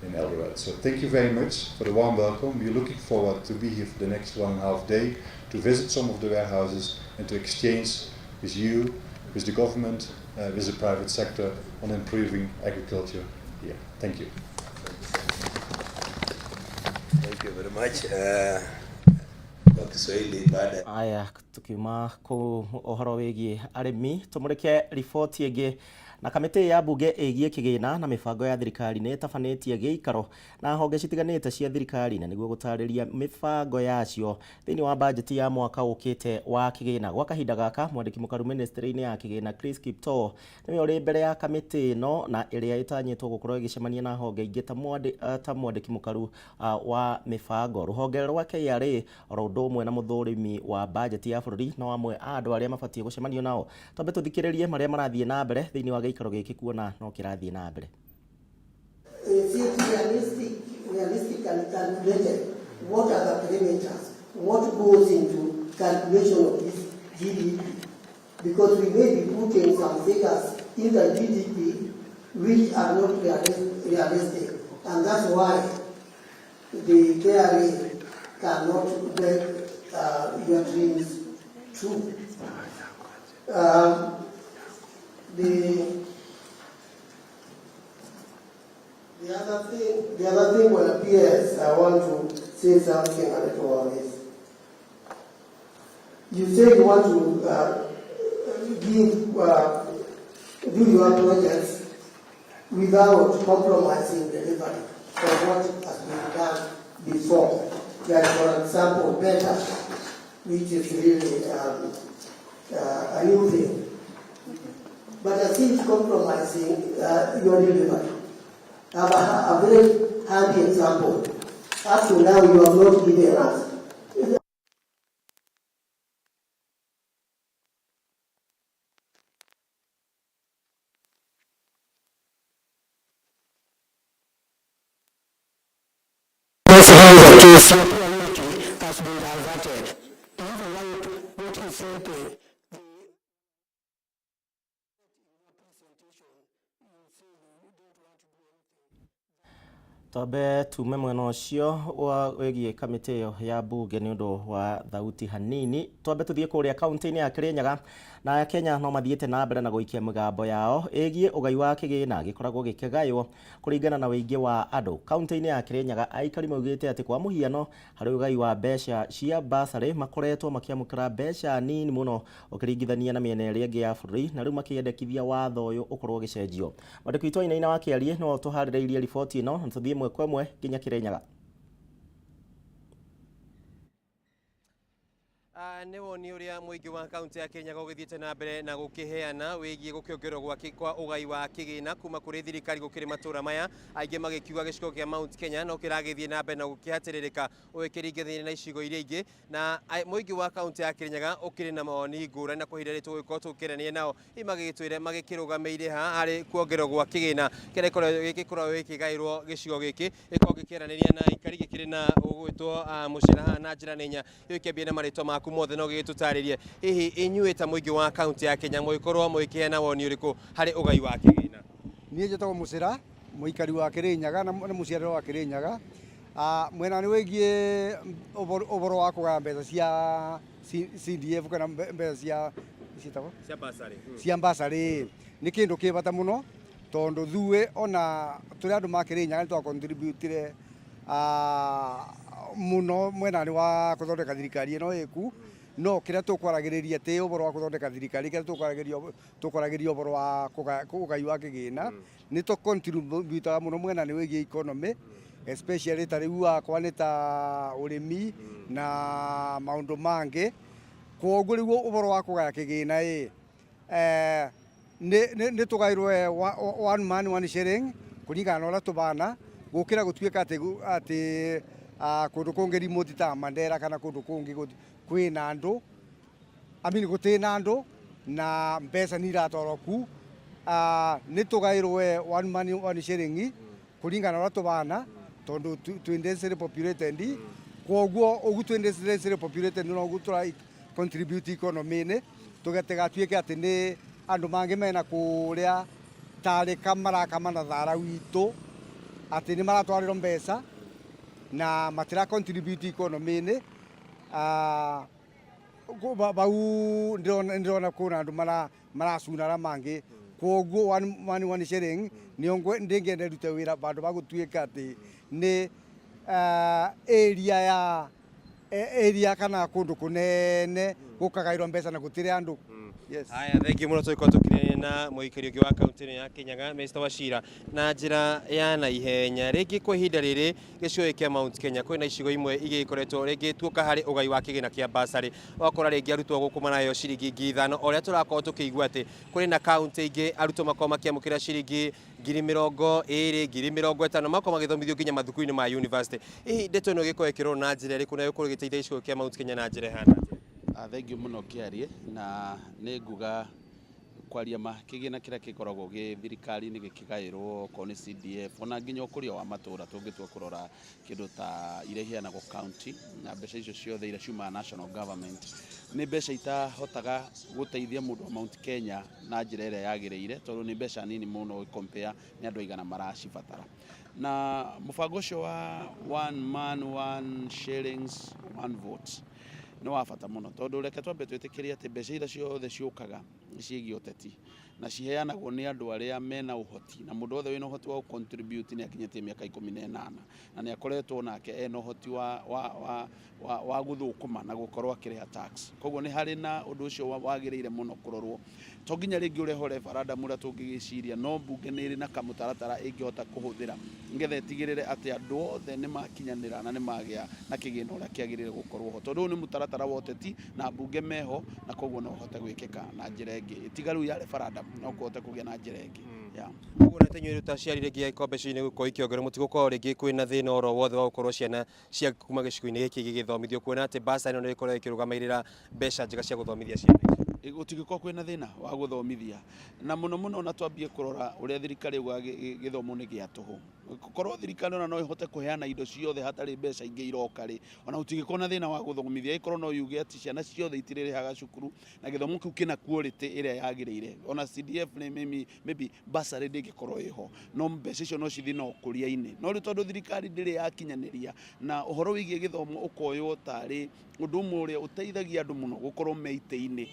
in Eldoret. So thank you very much for the warm welcome. We're looking forward to be here for the next 1.5 day to visit some of the warehouses and to exchange with you, with the government, with the private sector on improving agriculture here. Thank you. Thank you very much. Kwa Kiswahili baada aya tukiuma ku uhoro wigie arimi tumurike riboti ingi na kamĩtĩ ya mbunge ĩgiĩ kĩgĩna na mĩbango ya thirikari nĩ ĩtabanĩtie gĩikaro na honge citiganĩte cia thirikari na nĩguo gũtarĩria mĩbango yacio thĩinĩ wa bajeti ya mwaka ũkĩte wa kĩgĩna. Gwa kahinda gaka mwandĩki mũkaru ministry-inĩ ya kĩgĩna Chris Kiptoo nĩwe ũrĩ mbere ya kamĩtĩ ĩno na ĩrĩa ĩtanyĩtwo gũkorwo ĩgĩcemania na honge ingĩ ta mwandĩki mũkaru wa mĩbango rũhonge rwa KRA oro ũndũ ũmwe na mũthũrimi wa bajeti ya bũrũri no amwe a andũ arĩa mabatiĩ gũcemanio nao. Twambe tũthikĩrĩrie marĩa marathiĩ na mbere thĩinĩ wa gĩikaro gĩkĩ kuona no kĩrathiĩ na mbere. Is it realistically calculated? What are the parameters? What goes into calculation of this GDP? Because we may be putting some figures in the GDP which are not realistic, and that's why the KRA cannot make your dreams true. The other thing when appears, I want to say something a little on this. You say you want to give, do your projects without compromising delivery of what has been done before. Like, for example, better, which is really a new thing. But I think compromising your delivery. I have a very handy example. Up to now, you have not given us. Has been diverted. What he said to Twambe tume mwena ũcio wa wĩgiĩ kamĩtĩ ĩyo ya mbunge nĩ ũndũ wa thauti hanini. Twambe tũthiĩ kũrĩa kaunti-inĩ ya Kirinyaga, na Kenya no mathiĩte na mbere na gũikia mĩgambo yao ĩgiĩ ũgai wa kĩgĩna gĩkoragwo gĩkĩgaywo kũringana na ũingĩ wa andũ. Kaunti-inĩ ya Kirinyaga aikari maugĩte atĩ kwa mũhiano harĩ ũgai wa mbeca cia basarĩ makoretwo makĩamũkĩra mbeca nini mũno ũkĩringithania na mĩena ĩrĩa ĩngĩ ya bũrũri, na rĩu makĩendekithia watho ũyũ ũkorwo ũgĩcenjio. Mwandĩki witũ Wainaina wa Kĩarie nĩwe ũtũharĩrĩirie riboti ĩno, na tũthiĩ ĩmwe kwa ĩmwe nginya Kirinyaga. Nĩ woni ũrĩa mũingĩ wa kaunti ya Kirinyaga ũgĩthiĩte na mbere na gũkĩheana wĩgiĩ gũkĩongererwo kwa ũgai wa kĩgĩna kuma kũrĩ thirikari gũkĩrĩ matũra maya, aingĩ magĩkiuga gĩcigo kĩa Mount Kenya no kĩragĩthiĩ na mbere na gũkĩhatĩrĩrĩka ũgĩkĩringithania na icigo iria ingĩ, na mũingĩ wa kaunti ya Kirinyaga ũkĩrĩ na mawoni ngũrani, na kwa ihinda rĩrĩ tũgũgĩkorwo tũkĩarania nao hihi magĩgĩtwĩre magĩkĩrũgamĩire ha harĩ kuongererwo gwa kĩgĩna kĩrĩa gĩkoragwo gĩkĩgaĩrwo gĩcigo gĩkĩ, gĩkoragwo gĩkĩaranĩria na aikari gĩkĩrĩ na ũgwĩtwo mũcera haha na njĩra nenya gĩkĩambia na marĩtwa maku mothe no gĩgĩtũtarĩrie hihi inyuĩ ta mũingĩ wa kaunti ya Kenya mũgĩkorwo mũgĩkĩheana woni ũrĩkũ harĩ ũgai wa kĩgĩna? Niĩ njĩtagwo Mũcĩra, mũikari wa Kĩrĩnyaga na mũciarĩre wa Kĩrĩnyaga. Mwena-inĩ wĩgiĩ ũboro wa kũgaya mbeca cia CDF kana mbeca cia ciĩtagwo? Cia bursary. Cia bursary nĩ kĩndũ kĩ bata mũno tondũ ithuĩ ona tũrĩ andũ ma Kĩrĩnyaga nĩ twa-contributire mũno mwena-inĩ wa gũthondeka thirikari ĩno ĩku, no kĩrĩa tũkwaragĩrĩria ti ũboro wa gũthondeka thirikari, kĩrĩa tũkwaragĩrĩria ũboro wa ũgai wa kĩgĩna, nĩ tũ-contributaga mũno mwena-inĩ wĩgiĩ economy, especially ta rĩu wakwa nĩ ta ũrĩmi na maũndũ mangĩ. Kwoguo rĩu ũboro wa kũgaya kĩgĩna ĩ, nĩ tũgaĩrwo one man one shilling kũringana na ũrĩa tũbana, gũkĩra gũtuĩka atĩ kũndũ kũngĩ remote ta Mandera kana kũndũ kũngĩ kwĩna andũ, I mean gũtirĩ na andũ na mbeca nĩ iratwarwo ku, nĩ tũgaĩrwo one man one shilling kũringana na ũrĩa tũbana tondũ twĩ densely populated. Kwoguo ũguo twĩ densely populated no ũguo tũra contribute economy-inĩ, tũgatigatuĩke atĩ nĩ andũ mangĩ mena kũrĩa tarĩ kamaraka na thara witũ atĩ nĩ maratwarĩrwo mbeca na matira contribute economy-inĩ. Bau ndĩrona kwĩna andũ maracunara mangĩ, kwoguo one man one shilling nĩyo ndĩngĩenda ĩrute wĩra bandũ ba gũtuĩka atĩ nĩ area ya area kana kũndũ kũnene gũkagaĩrwo mbeca na gũtirĩ andũ. Yes. Haya, thank you mũno. Tũgĩkorwo tũkĩrania na mũikari ũngĩ wa kaunti ĩno ya Kirinyaga, Mr. Wachira, na njĩra ya naihenya rĩngĩ kwa ihinda rĩrĩ gĩcigo gĩkĩ kĩa Mount Kenya kwĩna icigo imwe igĩkoretwo rĩngĩ tuoka harĩ ũgai wa kĩgĩna kĩa bursary, ũgakora rĩngĩ arutwo gũkũ maraheo ciringi 5,000, o ũrĩa tũrakorwo tũkĩigua atĩ kũrĩ na kaunti ingĩ arutwo makorwo makĩamũkĩra ciringi 20,000, 50,000, makorwo magĩthomithio nginya mathukuru-inĩ ma university. Hihi ndeto ĩno ĩgĩkorwo ĩkĩrorwo na njĩra ĩrĩkũ na ĩgũkorwo ĩgĩteithia gĩcigo kĩa Mount Kenya na njĩra ĩhana atĩa? Thengiũ mũno Kĩarie, na nĩ nguga kwaria ma kĩgĩna kĩrĩa gĩkoragwo gĩ thirikari-inĩ gĩkĩgaĩrwo okorwo nĩ CDF ona nginya ũkũria wa matũra, tũngĩtua kũrora kĩndũ ta iria iheanagwo county na mbeca icio ciothe iria ciumaga national government nĩ mbeca itahotaga gũteithia mũndũ wa Mount Kenya na njĩra ĩrĩa yagĩrĩire, tondũ nĩ mbeca nini mũno ũgĩ compare nĩ andũ aigana maracibatara. Na mũbango ũcio wa one man one shillings one vote Nĩ wa bata mũno tondũ reke twambe twĩtĩkĩre atĩ mbeca iria ciothe ciũkaga nĩ ciĩgiĩ ũteti na ciheanagwo nĩ andũ arĩa mena ũhoti, na mũndũ wothe wĩna ũhoti wa gũ contribute nĩ akinyĩtie mĩaka 18 na nĩ akoretwo nake ena ũhoti wa gũthũkũma na gũkorwo akĩrĩha tax. Koguo nĩ harĩ na ũndũ ũcio wagĩrĩire mũno kũrorwo. To nginya rĩngĩ ũrehwo referendum ũrĩa tũngĩgĩciria, no mbunge nĩ ĩrĩ na kamũtaratara ĩngĩhota kũhũthĩra nĩgetha ĩtigĩrĩre atĩ andũ othe nĩ makinyanĩra na nĩ magĩa na kĩgĩna ũrĩa kĩagĩrĩire gũkorwo ho, tondũ ũyũ nĩ mũtaratara wa ũteti na mbunge meho, na koguo no ũhote gwĩkĩka na njĩra ĩngĩ tiga rĩu ya referendum, no kũhote kũgĩa na njĩra ĩngĩ. Yeah. Koguo na inyuĩ ta aciari rĩngĩ angĩkorwo mbeca ici nĩ gũkorwo ikĩongererwo, mũtigũkorwo rĩngĩ kwĩna thĩna oro wothe wa gũkorwo ciana cia kuma gĩcigo-inĩ gĩkĩ gĩgĩthomithio, kuona atĩ bursary ĩno nĩ ĩkoragwo ĩkĩrũgamĩrĩra mbeca njega cia gũthomithia ciana ici? Gũtingĩkorwo kwĩna thĩna wa gũthomithia, na mũno mũno ona twambie kũrora ũrĩa thirikari ĩugaga gĩthomo nĩ gĩa tũhũ. Korwo thirikari ona no ĩhote kũheana indo ciothe hatarĩ mbeca ingĩ iroka rĩ, ona gũtingĩkorwo na thĩna wa gũthomithia. Ĩkorwo no yuge atĩ ciana ciothe itirĩrĩhaga cukuru na gĩthomo kĩu kĩna quality ĩrĩa yagĩrĩire. Ona CDF nĩ maybe bursary ndĩngĩkorwo ĩho, no mbeca icio no cithiĩ na ũkũria-inĩ. No rĩu tondũ thirikari ndĩrĩ yakinyanĩria na ũhoro wĩgiĩ gĩthomo ũkoywo tarĩ ũndũ ũmwe ũrĩa ũteithagia andũ mũno gũkorwo me itĩ-inĩ.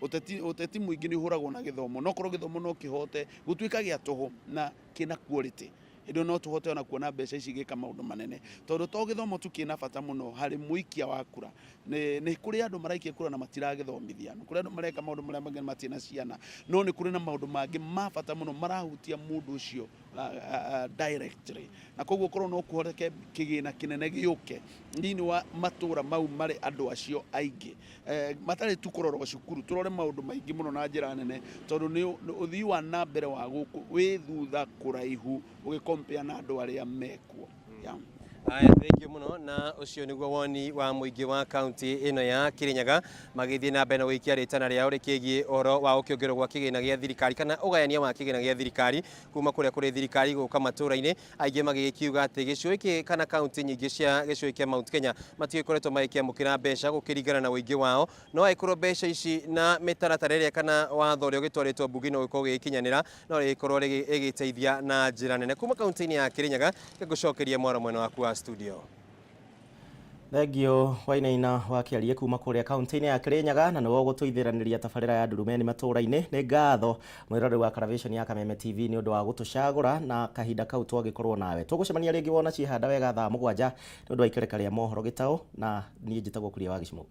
Ũteti mũingĩ nĩ ũhũragwo na gĩthomo, no korwo gĩthomo no kĩhote gũtuĩka gĩa tũhũ na kĩna quality, hĩndĩ ĩyo no tũhote ona kuona mbeca ici igĩka maũndũ manene, tondũ to gĩthomo tu kĩna bata mũno harĩ mũikia wa kura. Nĩ kũrĩ andũ maraikia kura na matiragĩthomithia, nĩ kũrĩ andũ mareka maũndũ marĩa mangĩ na matirĩ na ciana, no nĩ kũrĩ na maũndũ mangĩ ma bata mũno marahutia mũndũ ũcio directly, na koguo korwo no kũhoteke kĩgĩna kĩnene gĩũke thĩinĩ wa matũra mau marĩ andũ acio aingĩ, matarĩ tu kũrorwo cukuru, tũrore maũndũ maingĩ mũno na njĩra nene, tondũ nĩ ũthii wa na mbere wa gũkũ wĩ thutha kũraihu ũgĩ compare na andũ arĩa mekuo. Yeah. Aya, thank you mũno. Na ũcio nĩguo woni wa mũingĩ wa kaunti ĩno ya Kirinyaga magĩthiĩ na mbere na gũikia rĩtana rĩao rĩkĩgiĩ ũhoro wa gũkĩongererwo gwa kĩgĩna gĩa thirikari kana ũgayania wa kĩgĩna gĩa thirikari kuma kũrĩa kũrĩ thirikari gũka matũra-inĩ. Aingĩ magĩgĩkiuga atĩ gĩcigo gĩkĩ kana kaunti nyingĩ cia gĩcigo kĩa Mount Kenya matigĩkoretwo magĩkĩamũkĩra mbeca gũkĩringana na ũingĩ wao, no angĩkorwo mbeca ici na mĩtaratara ĩrĩa kana watho ũrĩa ũgĩtwarĩtwo mbunge-inĩ ũgĩkorwo ũgĩgĩkinyanĩra, no rĩgĩkorwo rĩgĩteithia na njĩra nene. Kuma kaunti-inĩ ya Kirinyaga, ngũcokeria mwaro mwena waku wa studio. Thengio Wainaina wa Kĩarie kuma kũrĩa kaunti-inĩ ya Kirinyaga, na nĩwe ũgũtũithĩranĩria tabarĩra ya Ndurumeni matũra-inĩ. Nĩ ngatho mwĩroreri wa Karavĩconi ya Kameme TV nĩ ũndũ wa gũtũcagũra na kahinda kau twagĩkorwo nawe. Tũgũcemania rĩngĩ wona ciĩhanda wega thaa 7 nĩ ũndũ wa ikereka rĩa mohoro gĩtaũ, na niĩ njĩtagwo Kuria wa Gĩcimũ.